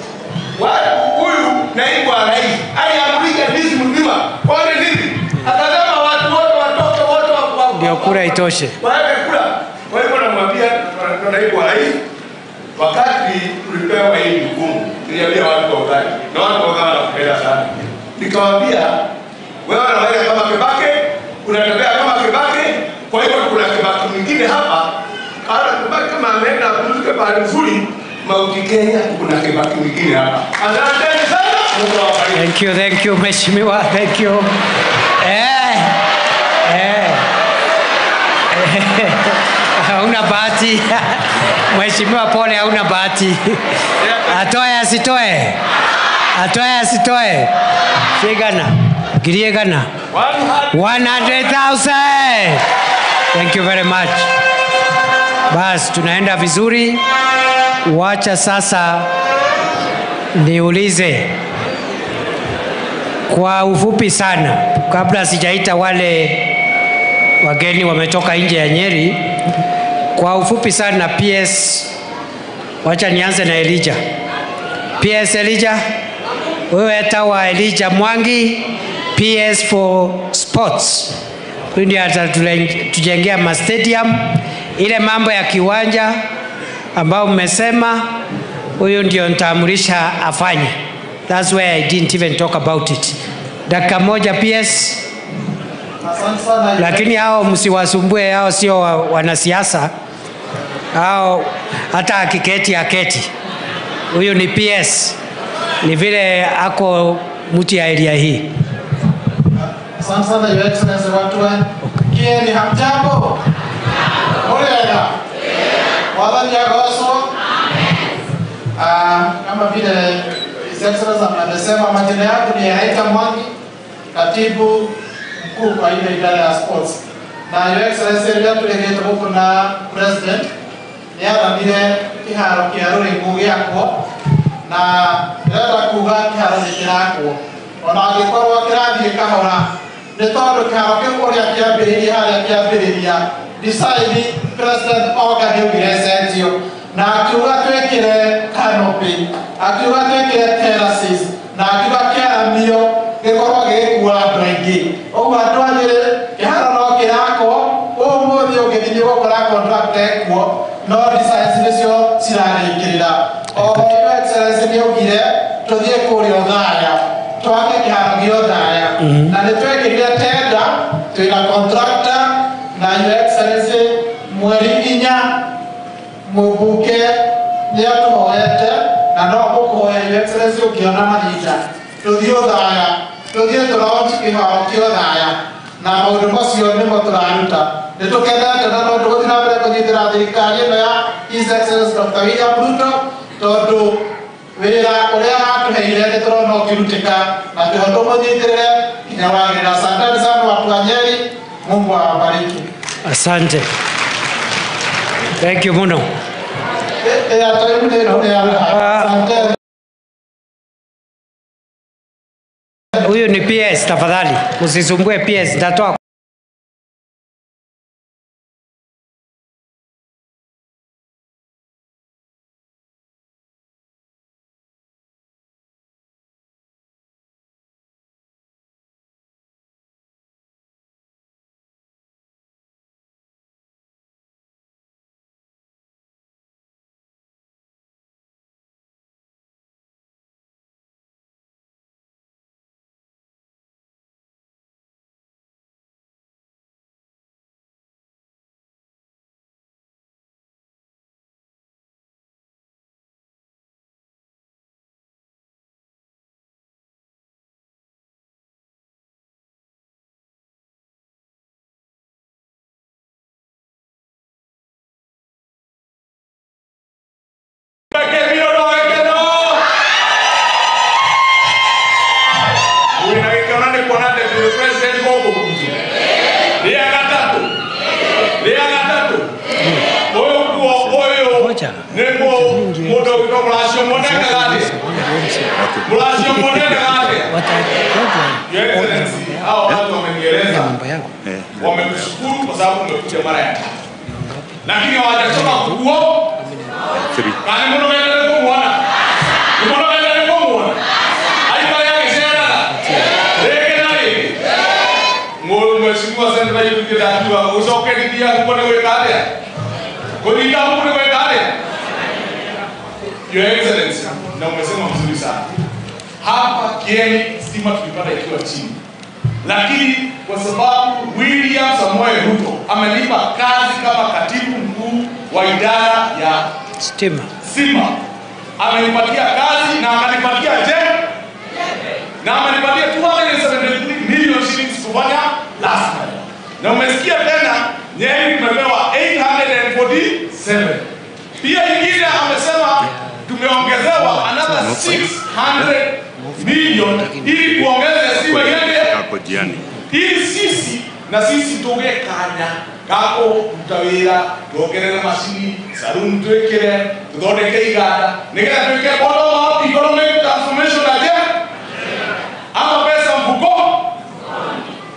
Huyu naibu wa rais aliamrisha ndizi mzima wote ndizi, akasema watu wote watoke wote Ndio kura itoshe. waende kura. Kwa hivyo namwambia naibu wa rais, wakati tulipewa hii jukumu, niliambia watu wa Othaya, na watu wa Othaya wanakupenda sana, nikawaambia wewe unaweza kama Kibaki, unatembea kama Kibaki, kwa hivyo kuna Kibaki mwingine hapa, hata Kibaki kama ameenda apumzike pahali nzuri Mount Kenya, kuna Kibaki mwingine hapa. Asanteni sana, Mungu awabariki. Thank you, mheshimiwa. Thank you. Hauna bahati. Mheshimiwa, pole, hauna bahati. Atoe asitoe? Atoe asitoe? Sigana. Giriegana. 100,000. Thank you very much. Basi tunaenda vizuri. Wacha sasa niulize kwa ufupi sana, kabla sijaita wale wageni wametoka nje ya Nyeri. Kwa ufupi sana PS, wacha nianze na Elijah. PS Elijah, wewe tawa Elijah Mwangi, PS for Sports. Huyu ndiye atatujengea ma stadium, ile mambo ya kiwanja ambao mmesema, huyu ndio nitaamrisha afanye. That's why I didn't even talk about it. Dakika moja PS. Lakini hao msiwasumbue, hao sio wanasiasa. Hao hata akiketi aketi. Huyu ni PS. Ni vile ako mtu ya area hii. Asante sana Your Excellency watu wa Kieni, hamjambo? Muriega? Mwathani agocwo? Kama vile His Excellency amesema, majina yangu ni Elijah Mwangi, katibu mkuu kwa ile idara ya sports. Na Your Excellency rĩrĩa tũrĩgĩte gũkũ na President nĩathanire kĩharo kĩa Rũrĩngũ gĩakwo, na ndĩrenda kuga kĩharo nĩ kĩrakwo ona angĩkorwo kĩrathiĩ kahora, nĩ tondũ kĩharo kĩu ũrĩa kĩambĩrĩirie harĩa kĩambĩrĩria design President oka nĩaugire cenjio, na akiuga twĩkĩre canopy, akiuga twĩkĩre terraces, na akiuga kĩaramio gĩkorwo gĩgĩkua andũ aingĩ. Ũguo andũ a Nyĩrĩ kĩharo no kĩrakwo, ũmũthĩ ũngĩthiĩ nĩũgũkora contract ekuo, no designs nĩcio cirarĩkĩrĩra. Oho Your Excellency nĩaugire tũthiĩ kũrĩa Othaya, twake kĩharo gĩa Othaya, na nĩtwekĩrire tender, twĩna contractor, na Your Excellency mweri 4 mũmbunge nĩatũhoete, na no ngũkũhoya Your Excellency ũngĩona mahinda tũthiĩ Othaya, tũthiĩ tũlaunch kĩharo kĩa Othaya, na maũndũ macio nĩmo tũraruta. Nĩtũkenete na no tũgũthiĩ na mbere kũnyitĩra thirikari ĩno ya His Excellency Dr. William Ruto, tondũ wĩra ũrĩa atũheire nĩtũrona ũkĩrutĩka, na twĩho tũmũnyitĩrĩre nginya wagĩrĩra. Asanteni sana watu wa Nyeri, Mungu awabariki. Asante. Thank you muno. Huyu ni PS, tafadhali usisumbue PS, nitatoa Wamekushukuru kwa sababu umekuja mara ya tatu, lakini hawajasoma kuo kani muno mendele kumuona muno mendele kumuona aiba yake sera reke na reke mheshimiwa sasa ndio yuko usoke ndia kuone gwika atia kuthita huku ni gwika atia. Your Excellency, na umesema mzuri sana hapa Kieni stima tulipata ikiwa chini, lakini kwa sababu William Samoei Ruto amelipa kazi kama katibu mkuu wa idara ya stima, amenipatia kazi na akanipatia na amenipatia 273 million shillings kufanya last month. Na umesikia tena Nyeri tumepewa 847. Pia ingine amesema tumeongezewa another 600 million ili kuongeza stima iende ili sisi na sisi tuge kanya Kako ruta wĩra, tuongerere macini, saluni twĩkĩre, tũthondeke iganda, nĩgetha twĩke bottom up economic transformation aje ama pesa mfuko.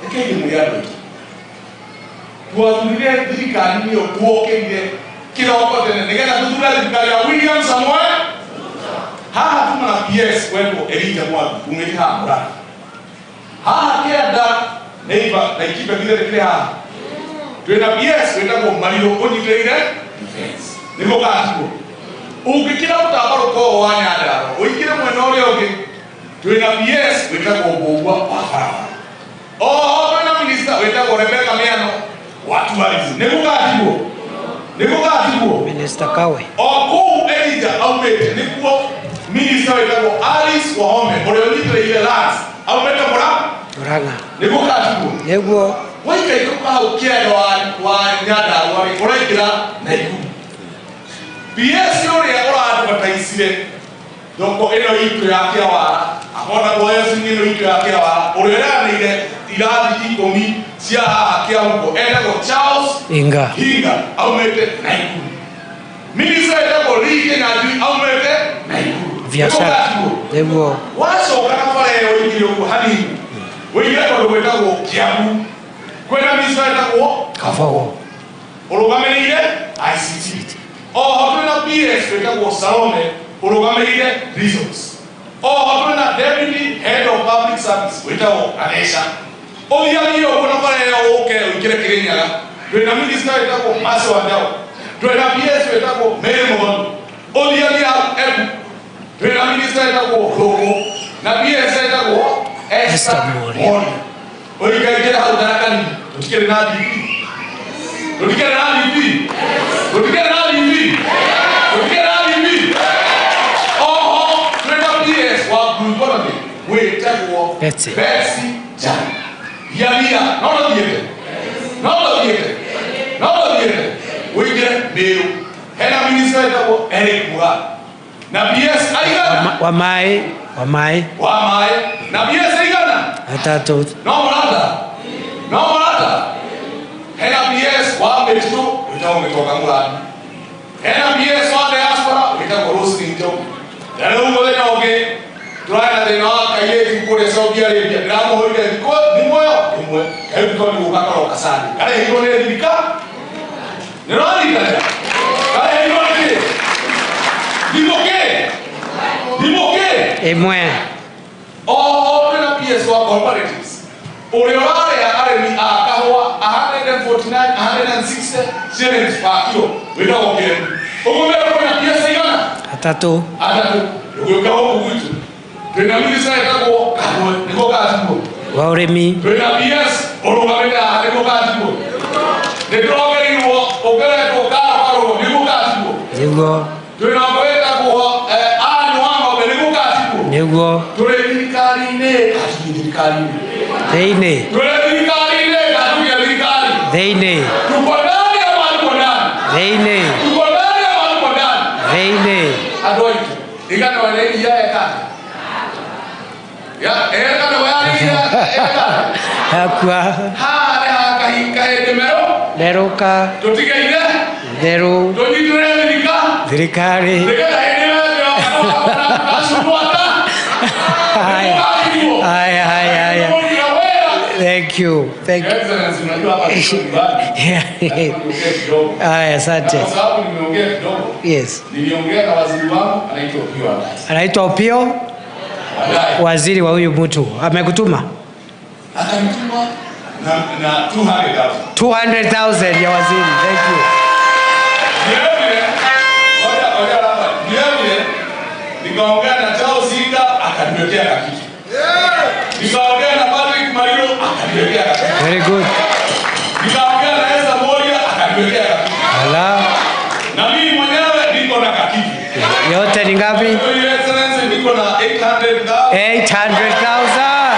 Rekei mwĩre andũ aitũ twathurire thirikari nĩyo tuokĩrire kĩroko tene nĩgetha tũthure thirikari ya William Samoei. Haha tuma na PS wetwo Elijah Mwangi umĩte haha Murang'a. Haha kĩanda neighbor na ikibe githĩ kĩrĩ haha twĩna PS wĩtagwo Mario ũnyitĩrĩire defense nĩguo gatiguo. Ũngĩkĩra mũtambarũko ũyũ wa Nyandarua ũingĩre mwena ũrĩa ũngĩ twĩna PS wĩtagwo Mbũgua wa barabara. Oho twĩna minister wĩtagwo Rebecca Miano wa tourism nĩguo gatiguo, nĩguo gatiguo. Minister Kawe o kũu Elijah aumĩte nĩkuo minister wĩtagwo Alice Wahome ũrĩa ũnyitĩrĩire lands aumĩte Murang'a nĩguo gatiguo. Nĩguo Waikaikũrũka hau kĩanda wa Nyandarua rĩ ũraingĩra Naikuru. PS ũrĩa ũradvertisire thoko ĩno itũ ya Kĩawara akona boyos ĩno itũ ya Kĩawara ũrĩa ũreanĩire irathi 10 cia haha Kĩahuko etagwo Charles Inga Hinga aumĩte Naikuru. Minister etagwo Lee Kinyanjui aumĩte Naikuru. Biashara nĩguo. Wacoka na bara ĩyo ũingĩre ũguo hanini ũingĩre kũndũ gwĩtagwo Kiambu kwĩna minister etagwo Kabogo ũrũgamĩrĩire ICT. Oho twĩna PS wĩtagwo Salome ũrũgamĩrĩire resource. Oho twĩna deputy head of public service wĩtagwo Ganesha. Ũthiathie ũguo na bara ĩyo ũke ũingĩre Kĩrĩnyaga twĩna minister wĩtagwo Mercy Wanjaũ. Twĩna PS wĩtagwo Mary Mũthoni. Ũthiathie hau Embu twĩna minister wĩtagwo Rũgũ na PS wĩtagwo Esther Mworia. Ũikaingĩra hau Tharaka Nithi tũtikĩrĩ na DP, tũtikĩrĩ na DP, tũtikĩrĩ na DP, tũtikĩrĩ na DP. Oho twĩna PS wa Blue Economy wĩtagwo Betsy Njai. Yaria no rũthiĩte, no rũthiĩte, no rũthiĩte ũingĩre Meru hena minister wĩtagwo Eric Mugaa na PS aigana wa maĩ, wa maĩ, wa maĩ na PS aigana atatũ. No mũrata, no mũrata. Hena PS wa mĩtitũ wĩtagwo Gĩtonga Mũrambi. Hena PS wa diaspora wĩtagwo Roselyn Njoki. Na rĩu mũthenya ũngĩ tũrarĩ na thĩna wa kairĩtu kũrĩa Saudi Arabia ndĩramũhũrire thikũ thimũ ĩyo ĩmwe kairĩtu kau nĩ gũka karoka Sunday karehirwo nĩ thirikari. Nĩ ũranyita? Karehirwo nĩ kĩ? Thimũ kĩ? Thimũ kĩ? Ĩmwe. Oho twĩna PS wa cooperatives ũrĩa ũrarĩa arĩmi a kahũa 149 160 shillings per kilo wĩtagwo Kĩremi. Ũguo mbere kwĩna PS igana? Atatũ. Atatũ. Ũgĩũka gũkũ gwitũ twĩna minister wĩtagwo Kahũe nĩguo gatiguo wa ũrĩmi. Twĩna PS ũrũgamĩte haha nĩguo gatiguo. Nĩ tũrongereirwo ũngeretwo Karũkarũrũ nĩguo gatiguo. Nĩguo. Twĩna ũngĩ wĩtagwo Ann wa Ng'ombe nĩguo gatiguo. Nĩguo. Tũrĩ thirikari-inĩ gatiguo thirikari-inĩ. Thĩinĩ. Tũrĩ thirikari-inĩ gatuge thirikari. Thĩinĩ. Tuko ndani ama tuko ndani? Thĩinĩ. Tuko ndani ama tuko ndani? Thĩinĩ. Andũ aitũ igana wa iria eka. Ya eka na wa iria eka. Hakwa. Ha nĩ hakahinga hĩndĩ merũ. Merũka. Tũtigeire. Therũ. Tũnyitĩrĩre thirikari. Nĩgetha hĩndĩ ĩyo ĩyo Haya. Haya, haya, haya. Thank you. Thank you. Excellency, unajua hapa sio nyumbani. Haya, asante. Kwa sababu nimeongea kidogo. Yes. Niliongea na waziri wangu anaitwa Opiyo Wandayi. Anaitwa Opiyo? Wandayi. Waziri wa huyu mtu. Amekutuma? Akanituma na 200,000. 200,000 ya waziri. Thank you. Vile ngoja hapa. Vile nikaongea na Charles Hinga akaniwekea kakitu. Nikaongea na Patrick Mario akaniwekea kakitu. Very good. Nikaongea na Esther Mworia akaniwekea kakitu. Ala. Na mimi mwenyewe niko na kakitu. Yote ni ngapi? Your Excellency, niko na 800,000. 800,000.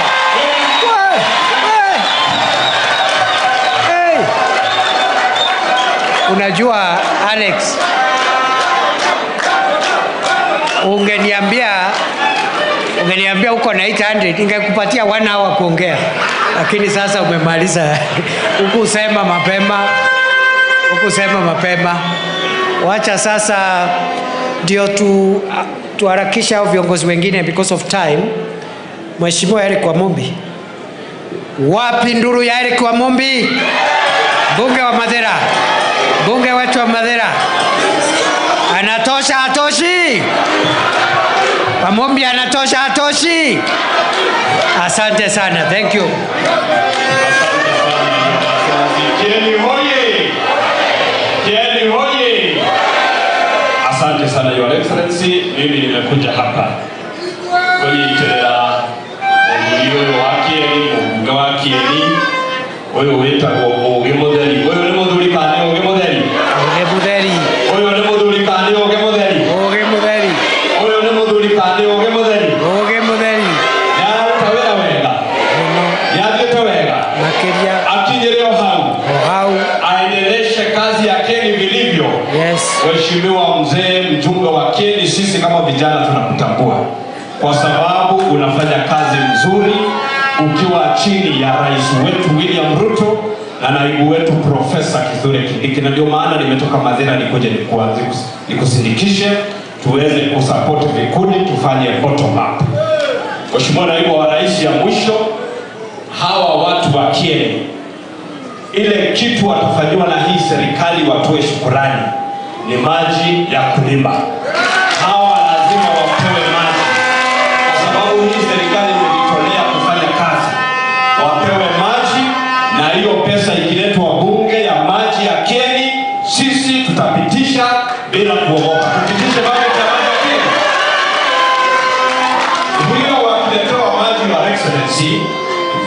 Hey. Unajua Alex, ungeniambia uko na 800 ningekupatia 1 hour kuongea. Lakini sasa umemaliza. Hukusema mapema. Hukusema mapema. Wacha sasa ndio tuharakishe hao viongozi wengine because of time. Mheshimiwa Eric Wamumbi. Wapi nduru ya Eric Wamumbi? Bunge wa Mathira. Bunge wetu wa Mathira. Anatosha, hatoshi? Wamumbi anatosha, hatoshi? Asante sana. Thank you. Kieni hoye! Kieni hoye! Asante sana Your Excellency, mimi nimekuja hapa kunyitirira muthuri uyu wa Kieni, mũmbunge wa Kieni, uyu witagwo Ũgĩ Mũtheri. Uyu nĩ mũthuri kana nĩ Ũgĩ Mũtheri? Ũgĩ Mũtheri. Uyu nĩ mũthuri kana nĩ Ũgĩ Mũtheri? Ũgĩ Mũtheri. Uyu nĩ mũthuri kana nĩ Ũgĩ Mũtheri? Ũgĩ Mũtheri. Nĩararuta wĩra wega. Nĩathiĩte wega. Makĩria. Akinyĩre o hau. O hau. Aendeleshe kazi ya Kieni vilivyo. Yes. Mheshimiwa mzee mjumbe wa Kieni, sisi kama vijana tunakutambua kwa sababu unafanya kazi nzuri ukiwa chini ya rais wetu William Ruto na naibu wetu Profesa Kithure Kindiki, na ndio maana nimetoka Mathira nikuje nikusindikishe tuweze kusupport vikundi tufanye bottom up. Mheshimiwa naibu wa rais, ya mwisho, hawa watu wa Kieni, ile kitu watafanyiwa na hii serikali watoe shukurani ni maji ya kulima. Hawa lazima wapewe maji kwa sababu hii serikali imejitolea kufanya kazi. Wapewe maji, na hiyo pesa ikiletwa bunge ya maji ya Kieni, sisi tutapitisha bila kuogopa. Tupitishe maji ya maji ya Kieni. Huyo wakiletewa maji, Your Excellency,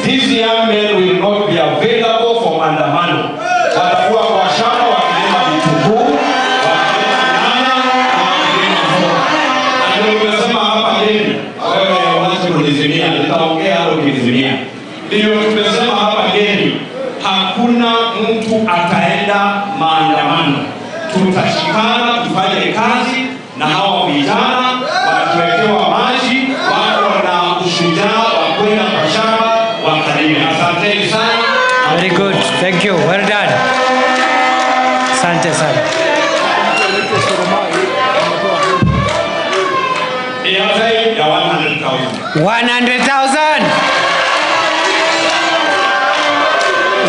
these young men will not be available for maandamano. Watakuwa kwa shamba wakilima vitunguu, wakilima nyanya, wakilima mboga. Na ndio nimesema hapa Kieni, wewe wacha kunizimia, nitaongea hapo ukinizimia. Ndio tumesema hapa Kieni, hakuna mtu ataenda maandamano. Tutashikana tufanye kazi na hawa vijana wakiwekewa maji, wako na ushujaa wa kwenda kwa shamba wakalime. Asanteni sana. Very good. Thank you. Well done. Asante sana. Airtime ya 100,000. 100,000.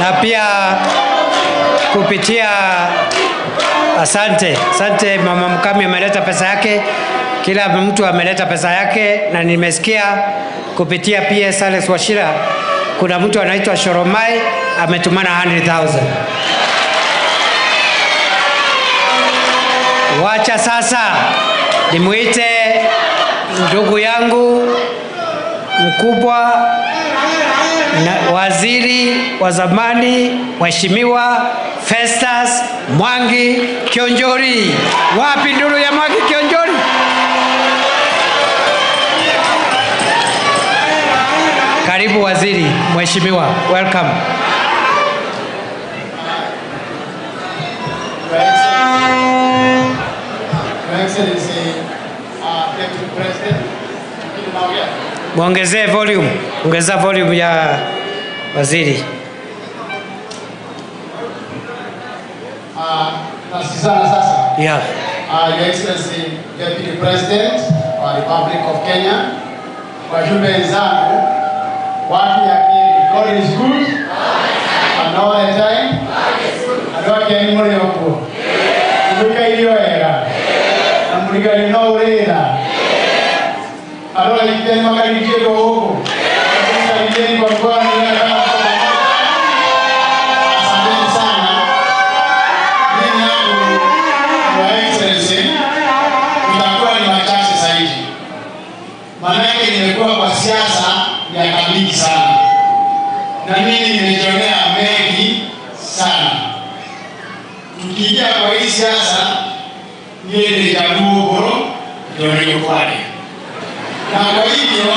Na pia kupitia, asante. Asante Mama Mukami ameleta pesa yake. Kila mtu ameleta pesa yake, na nimesikia kupitia PS Alex Wachira kuna mtu anaitwa Shoromai ametumana 100,000. Wacha sasa nimuite ndugu yangu mkubwa na waziri wa zamani Mheshimiwa Festus Mwangi Kiunjuri. Wapi nduru ya Mwangi Kiunjuri? Karibu waziri, Mheshimiwa. Welcome. Your Excellency, Deputy President. Muongezee volume, ongeza volume ya waziri. Nasikizana sasa. Yeah. Your Excellency, Deputy President wa Republic of Kenya, wajumbe wenzangu, watu ya Kieni, God is good and all the time. Andũ a Kieni mũrĩ o kuo? Mũikaire wega? Na mũrigari no ũrĩra? Andũ a Kieni makaribishwe gũkũ? Karibisheni kwa mkono. Asanteni sana. Mimi yangu, Your Excellency, tutakuwa ni wachache zaidi. Maanake nimekuwa kwa siasa miaka mingi sana, na mimi nimejionea mengi sana. Tukiingia kwa hii siasa, mimi nilichagua Uhuru ndio nilikuwa. Na kwa hivyo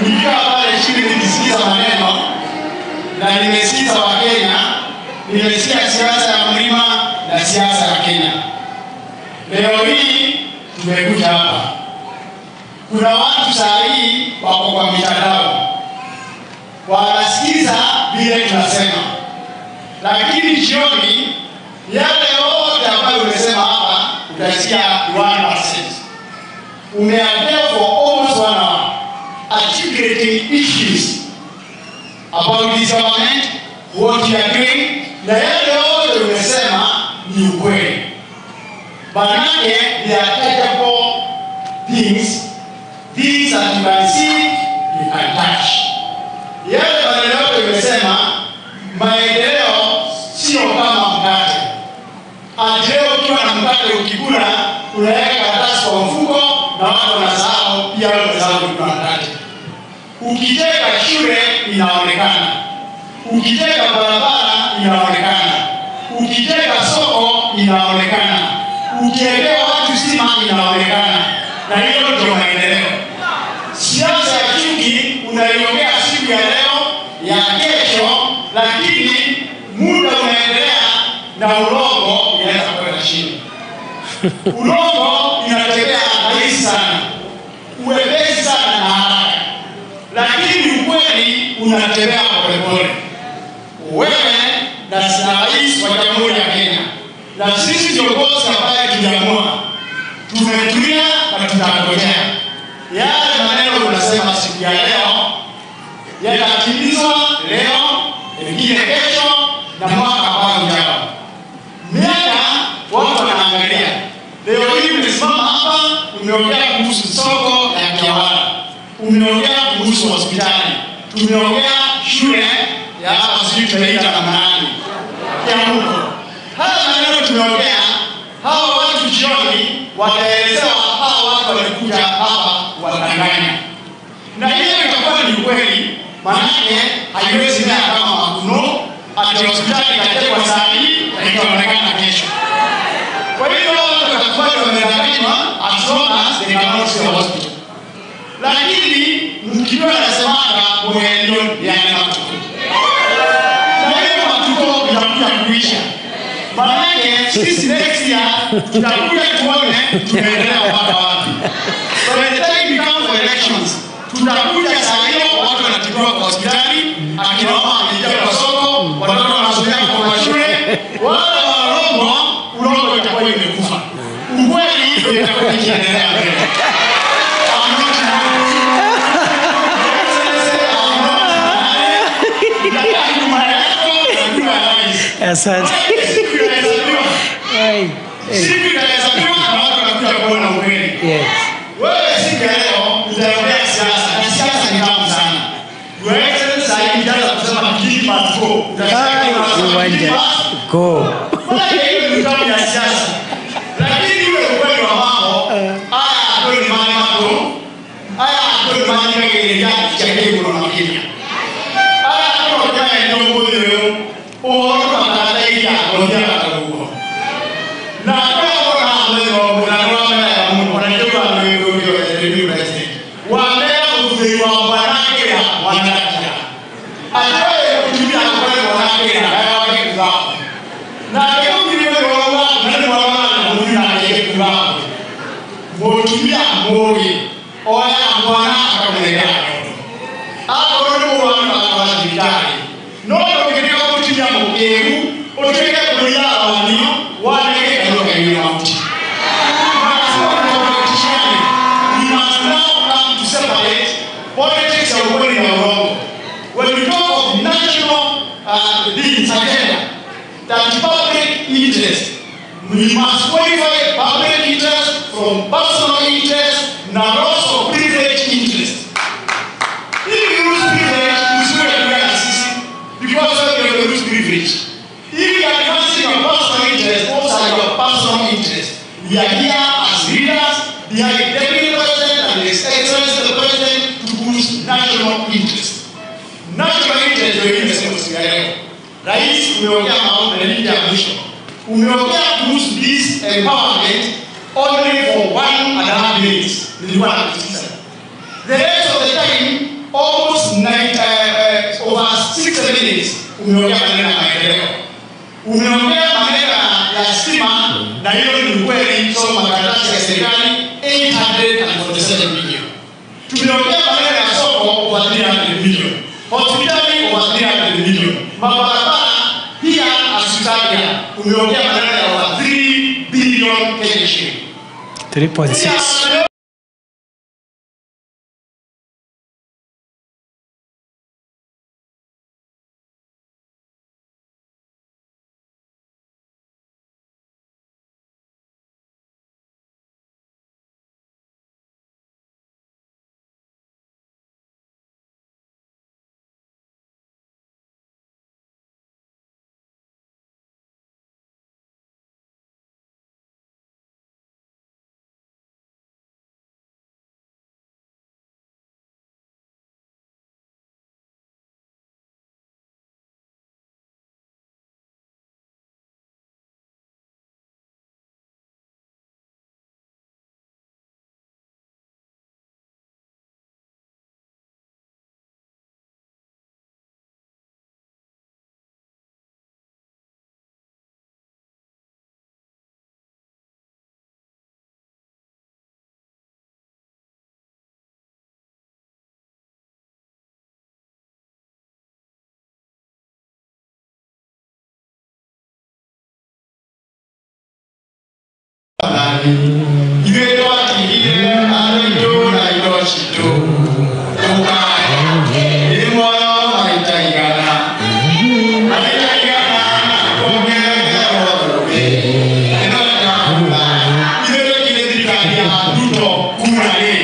nikiwa pale chini nikisikiza maneno, na nimesikiza Wakenya, nimesikia siasa ya mlima na siasa ya Kenya. Leo hii tumekuja hapa. Kuna watu saa hii wako kwa mitandao, wanasikiza vile tunasema, lakini jioni Yale yote ambayo umesema hapa utasikia 1%. Umeambia for almost 1 hour articulating issues about this government, what you are doing, na yale yote umesema ni ukweli. Manake they are tangible things, things that you can see, you can touch. Yale maneno yote umesema, maendeleo sio kama mkate. Ati leo ukiwa na mkate ukikula, unaweka karatasi kwa mfuko na watu wanasahau, pia wewe unasahau kukula mkate. Ukijenga shule inaonekana, ukijenga barabara inaonekana, ukijenga soko inaonekana, ukiwekea watu stima inaonekana, na hiyo ndio maendeleo. Siasa ya chuki unaiongea siku ya leo, ya kesho, lakini muda unaendelea na urongo inaweza kwenda chini. Urongo inatembea rahisi sana, uwepesi sana na haraka, lakini ukweli unatembea polepole. Wewe na rais wa Jamhuri ya Kenya na sisi viongozi ambaye tuliamua, tumetulia na tutangojea yale maneno unasema siku ya leo yatatimizwa leo, ingine kesho na mwaka ambao ujao. Miaka watu wanaangalia. Leo hii umesimama hapa, umeongea kuhusu soko ya Kiawara, umeongea kuhusu hospitali, tumeongea shule ya hapa sijui tunaita namna gani ya huko. Haya maneno tumeongea, hawa watu jioni wataelezewa, hawa watu walikuja hapa wadanganya. Na hiyo itakuwa ni ukweli, maanake haiwezi mea kama makuno ati hospitali itajengwa saa hii na itaonekana kesho. Kwa hiyo watu watakuwa wamedanganywa as long as they cannot see the hospital. Lakini mkiwa nasemaga mwendo yale matuko. Na hiyo matuko itakuja kuisha. Maanake sisi next year tutakuja tuone tumeendelea mpaka wapi. By the time we come for elections, tutakuja saa hiyo watu wanatibiwa kwa hospitali, akina mama wameingia kwa soko, watoto wanasomea kwa mashule, wale warongo, urongo itakuwa imekufa. Ukweli ndio itakuwa ikiendelea mbele. Asante. Siku itahesabiwa na watu watakuja kuona ukweli. Yes. Wewe siku ya leo utaongea siasa, na siasa ni tamu sana. Your Excellency sasa hivi utaanza kusema give must go. Uwanja go. Maana hiyo ni tamu ya siasa. Lakini ile ukweli wa mambo, haya kweli mali mambo. Haya kweli mali yake ya chakula kuna makini. Haya kwa kama ndio ngozi leo. Uone kama ya kuongea atakuwa. Na kama kuna leo na roho ya Mungu unajua ndio ndio president. Wamea uzuri wa wanawake na wanawake. Ataye kutumia kwa wanawake na wanawake kwa. Na kama ndio wanawake na wanawake ndio wanawake kwa. Motumia mori oya mwana akamwelea. Hapo ndio wana wa hospitali. No ndio kutumia mkeu otweke kulia wanio waneke kutoka hiyo mti. We must now come to separate politics ya ukweli na urongo. When we talk of national things agenda, that public interest, we must qualify public interest from personal interest and also privilege interest. If you lose privilege, you should have system because you lose privilege. If you are advancing your personal interest, also your personal interest. We are here as leaders behind Deputy President and His Excellency the President to boost national interest. National interest ndio imesema siku ya leo. Rais, umeongea mambo mengi ya mwisho. Umeongea kuhusu this empowerment only for 1.5 minutes. Nilikuwa nakusikiza. The rest of the time, almost over 6 minutes, umeongea maneno ya maendeleo. Umeongea maneno ya stima, na hiyo ni ukweli, soma makaratasi ya serikali 847 million. Tumeongea maneno ya soko over 300 million. Hospitali over 300 million. Mabarabara pia asitaja. Umeongea maneno 3.6.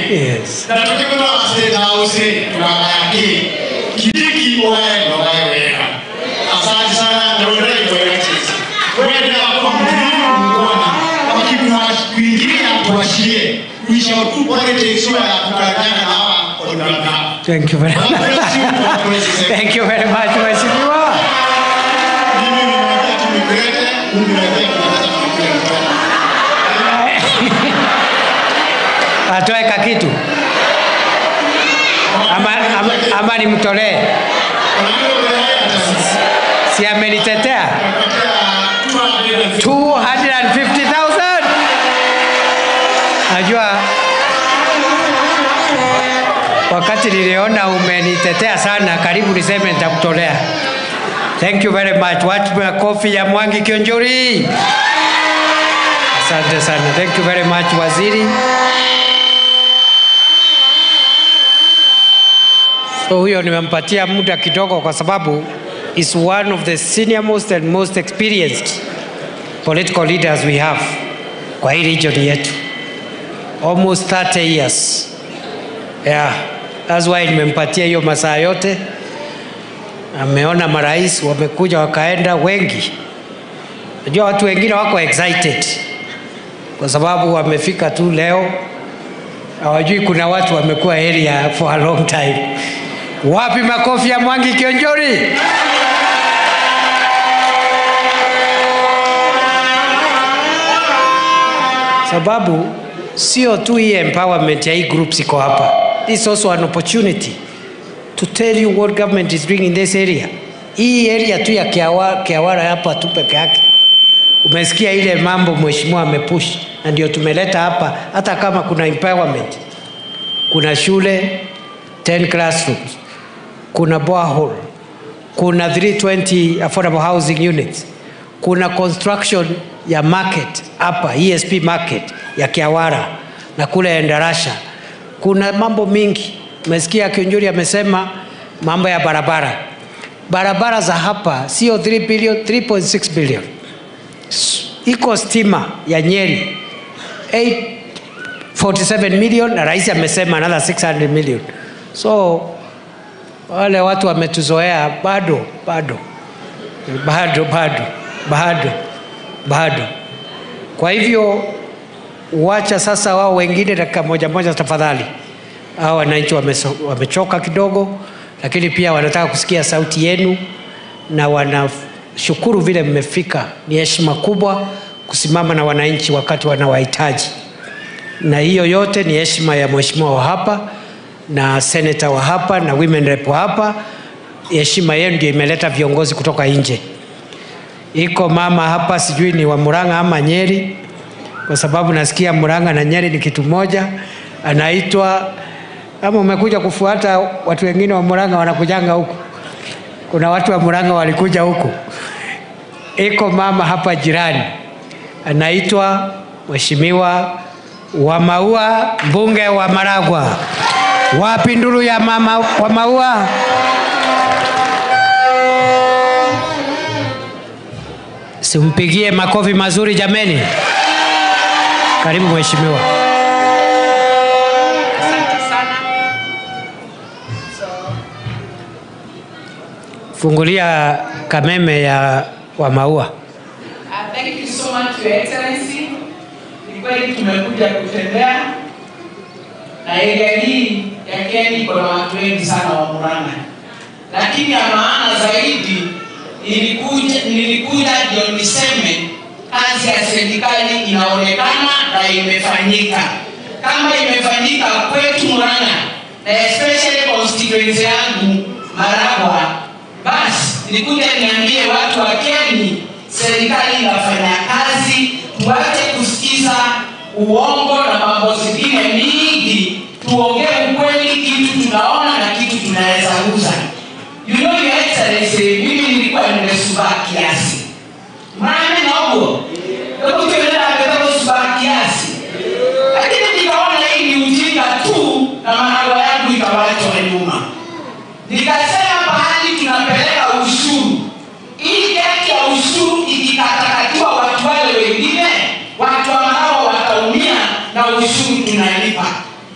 Yes. Thank you very much. Thank you very much, Mheshimiwa. Atoe kakitu ama nimtolee? Si amenitetea 250,000. Najua wakati niliona umenitetea sana, karibu niseme nitakutolea. Thank you very much. Watu makofi ya Mwangi Kiunjuri. Asante sana. Thank you very much, Waziri. So huyo nimempatia muda kidogo kwa sababu is one of the senior most and most experienced political leaders we have kwa hii region yetu. Almost 30 years. Yeah, that's why nimempatia hiyo masaa yote. Ameona marais wamekuja wakaenda wengi. Najua watu wengine wako excited kwa sababu wamefika tu leo, hawajui kuna watu wamekuwa area for a long time. Wapi makofi ya Mwangi Kiunjuri? Sababu sio tu hii empowerment ya hii groups iko hapa. This is also an opportunity to tell you what government is doing in this area. Hii area tu ya Kiawara hapa tu peke yake. Umesikia ile mambo mheshimiwa amepush, na ndio tumeleta hapa. Hata kama kuna empowerment, kuna shule 10 classrooms, kuna borehole, kuna 320 affordable housing units, kuna construction ya market hapa, ESP market ya Kiawara na kule Endarasha. Kuna mambo mingi. Umesikia Kiunjuri amesema mambo ya barabara. Barabara za hapa sio 3 billion, 3.6 billion. Iko stima ya Nyeri 847 million, na rais amesema another 600 million. So wale watu wametuzoea bado bado bado bado bado bado. Kwa hivyo wacha sasa wao wengine dakika moja moja tafadhali. Hao wananchi wamechoka kidogo, lakini pia wanataka kusikia sauti yenu na wanashukuru vile mmefika. Ni heshima kubwa kusimama na wananchi wakati wanawahitaji. Na hiyo yote ni heshima ya mheshimiwa wa hapa na senator wa hapa na women rep wa hapa. Heshima yenu ndio imeleta viongozi kutoka nje. Iko mama hapa, sijui ni wa Murang'a ama Nyeri, kwa sababu nasikia Murang'a na Nyeri ni kitu moja. Anaitwa, kama umekuja kufuata watu wengine wa Murang'a wanakujanga huku. Kuna watu wa Murang'a walikuja huku. Iko mama hapa jirani anaitwa Mheshimiwa Wa Maua, mbunge wa Maragwa. Wapi nduru ya mama wa Maua? Simpigie makofi mazuri jameni. Karibu mheshimiwa. Asante sana. Fungulia kameme ya wa Maua. Thank you so much, Your Excellency. Ni kweli tumekuja kutembea na area hii ya Kieni kuna watu wengi sana wa Murang'a, lakini ya maana zaidi nilikuja ndio niseme kazi ya serikali inaonekana na imefanyika. Kama imefanyika kwetu Murang'a na especially constituency yangu Maragwa, basi nilikuja niambie watu wa Kieni serikali inafanya kazi. Tuache kusikiza uongo na mambo zingine mingi, tuongee ukweli, kitu tunaona na kitu tunaweza uza. You know, Your Excellency, mimi nilikuwa nimesubaa kiasi. Maana naogo. Nimesubaa kiasi. Lakini nikaona hii ni ujinga tu na Maragwa yangu ikawachwa nyuma. Nikasema pahali tunapeleka ushuru, hii keki ya ushuru ikikatakatiwa watu wale wengine, watu wa Maragwa wataumia na ushuru tunalipa.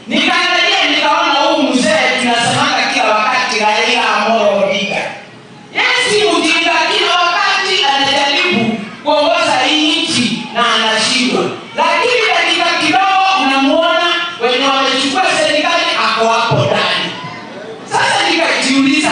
Nikaangalia nikaona huu mzee tunasemanga kila wakati Raila Amolo Odinga. Yes, ujinga kila wakati anajaribu kuongoza hii nchi na anashindwa. Lakini dakika kidogo unamuona wenye wamechukua serikali ako hapo ndani. Sasa nikajiuliza,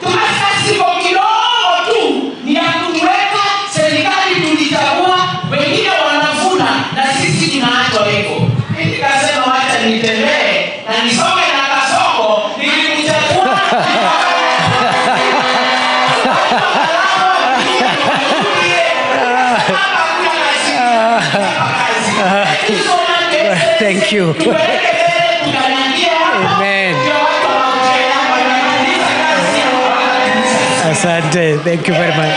tumasasiko kidogo tu ni ya kutuweka serikali tulichagua, wengine wanavuna na sisi tunaachwa hivyo. Nikasema wacha nitembee na nisome na kasoko nilimchagua. Thank you. Amen. Asante. Thank you very much.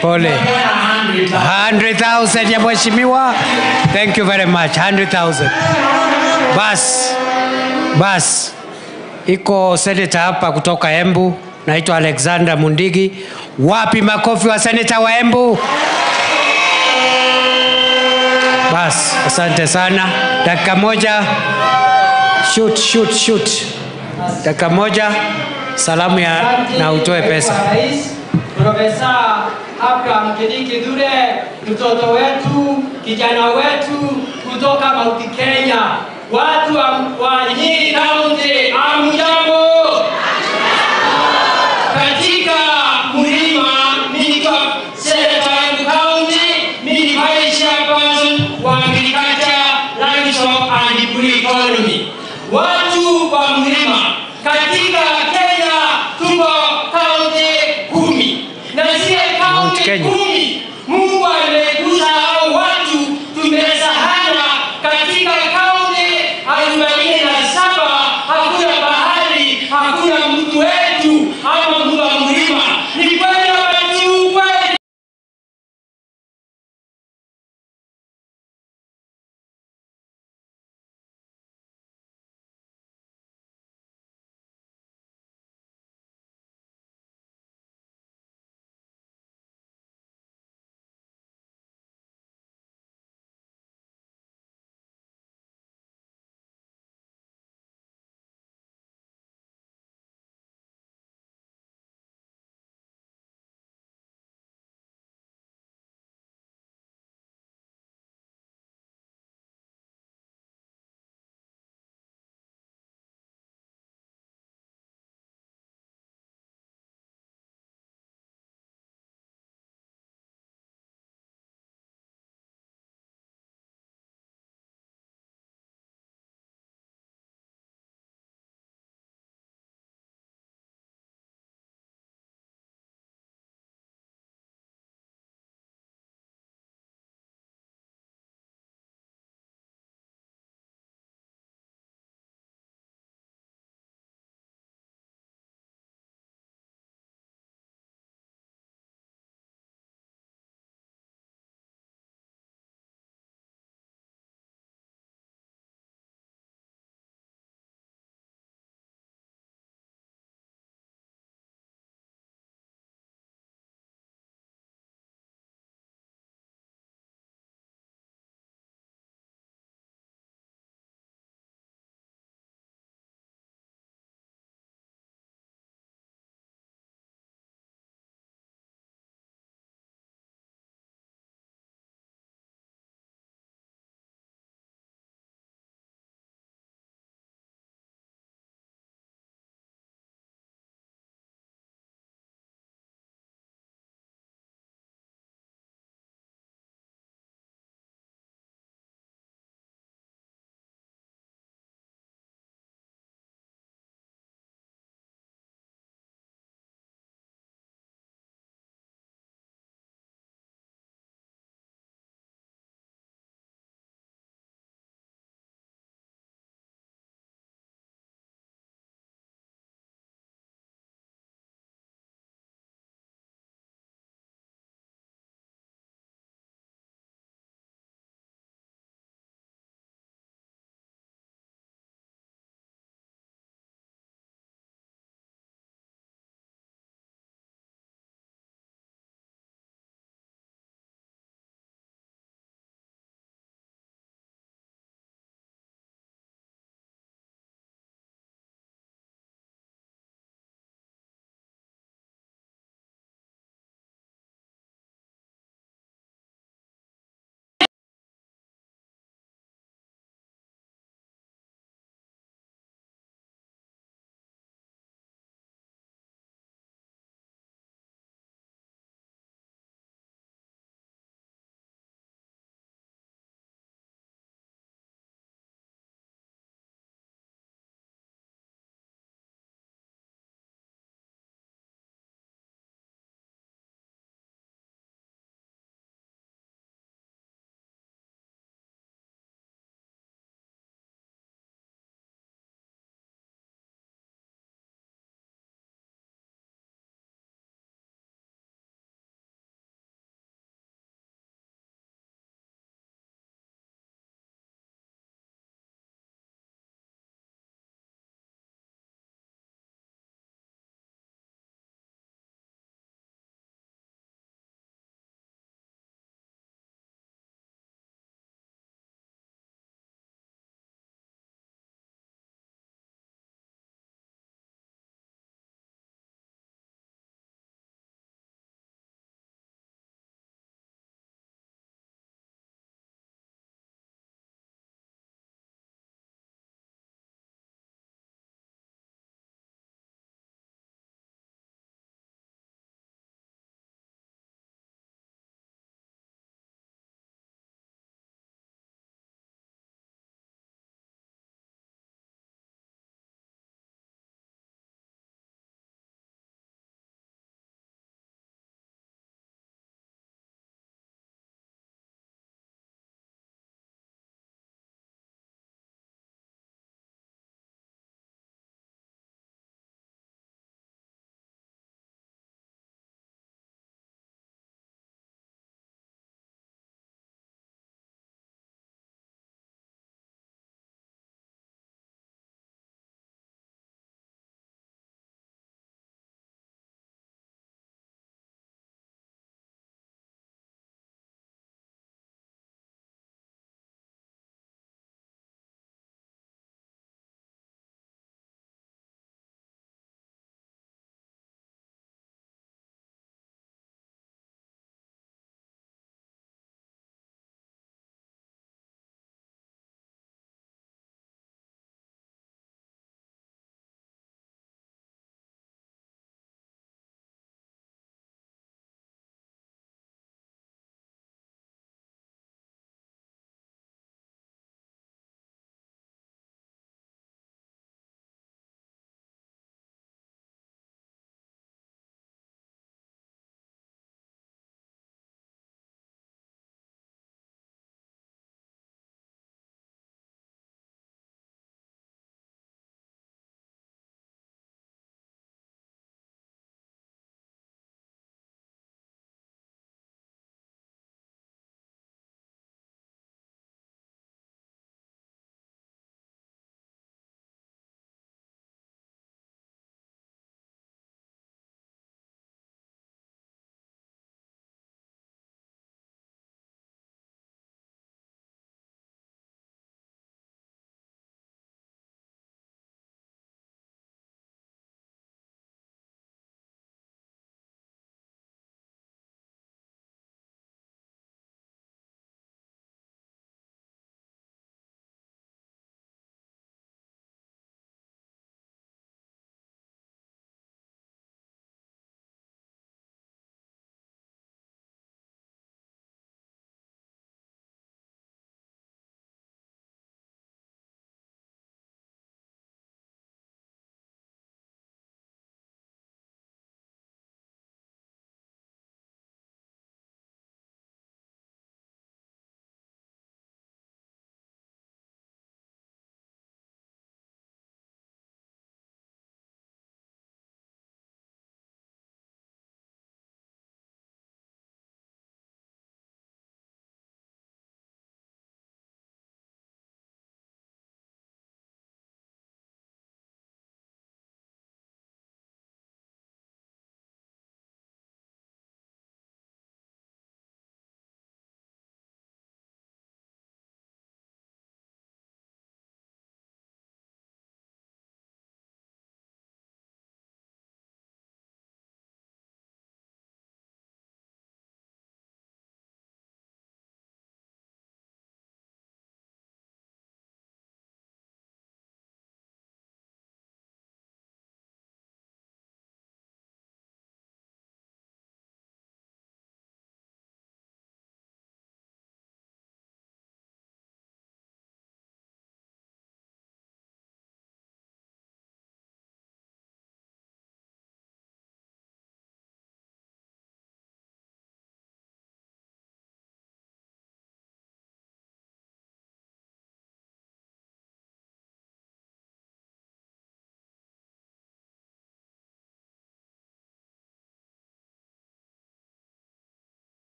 Pole. 100,000 ya mheshimiwa. Thank you very much. 100,000. Bas. Bas. Iko senator hapa kutoka Embu, naitwa Alexander Mundigi. Wapi makofi wa senator wa Embu? Bas, asante sana. Dakika moja. Shoot, shoot, shoot. Dakika moja. Salamu ya na utoe pesa. Rais Profesa Abraham Kindiki Kithure, mtoto wetu, kijana wetu kutoka Mount Kenya. Watu wa Nyeri County, hamjambo? Katika mlima mimi ni senator wa Embu County, mimi ni vice chairperson wa Agriculture, Livestock and Blue Economy. Watu wa mlima,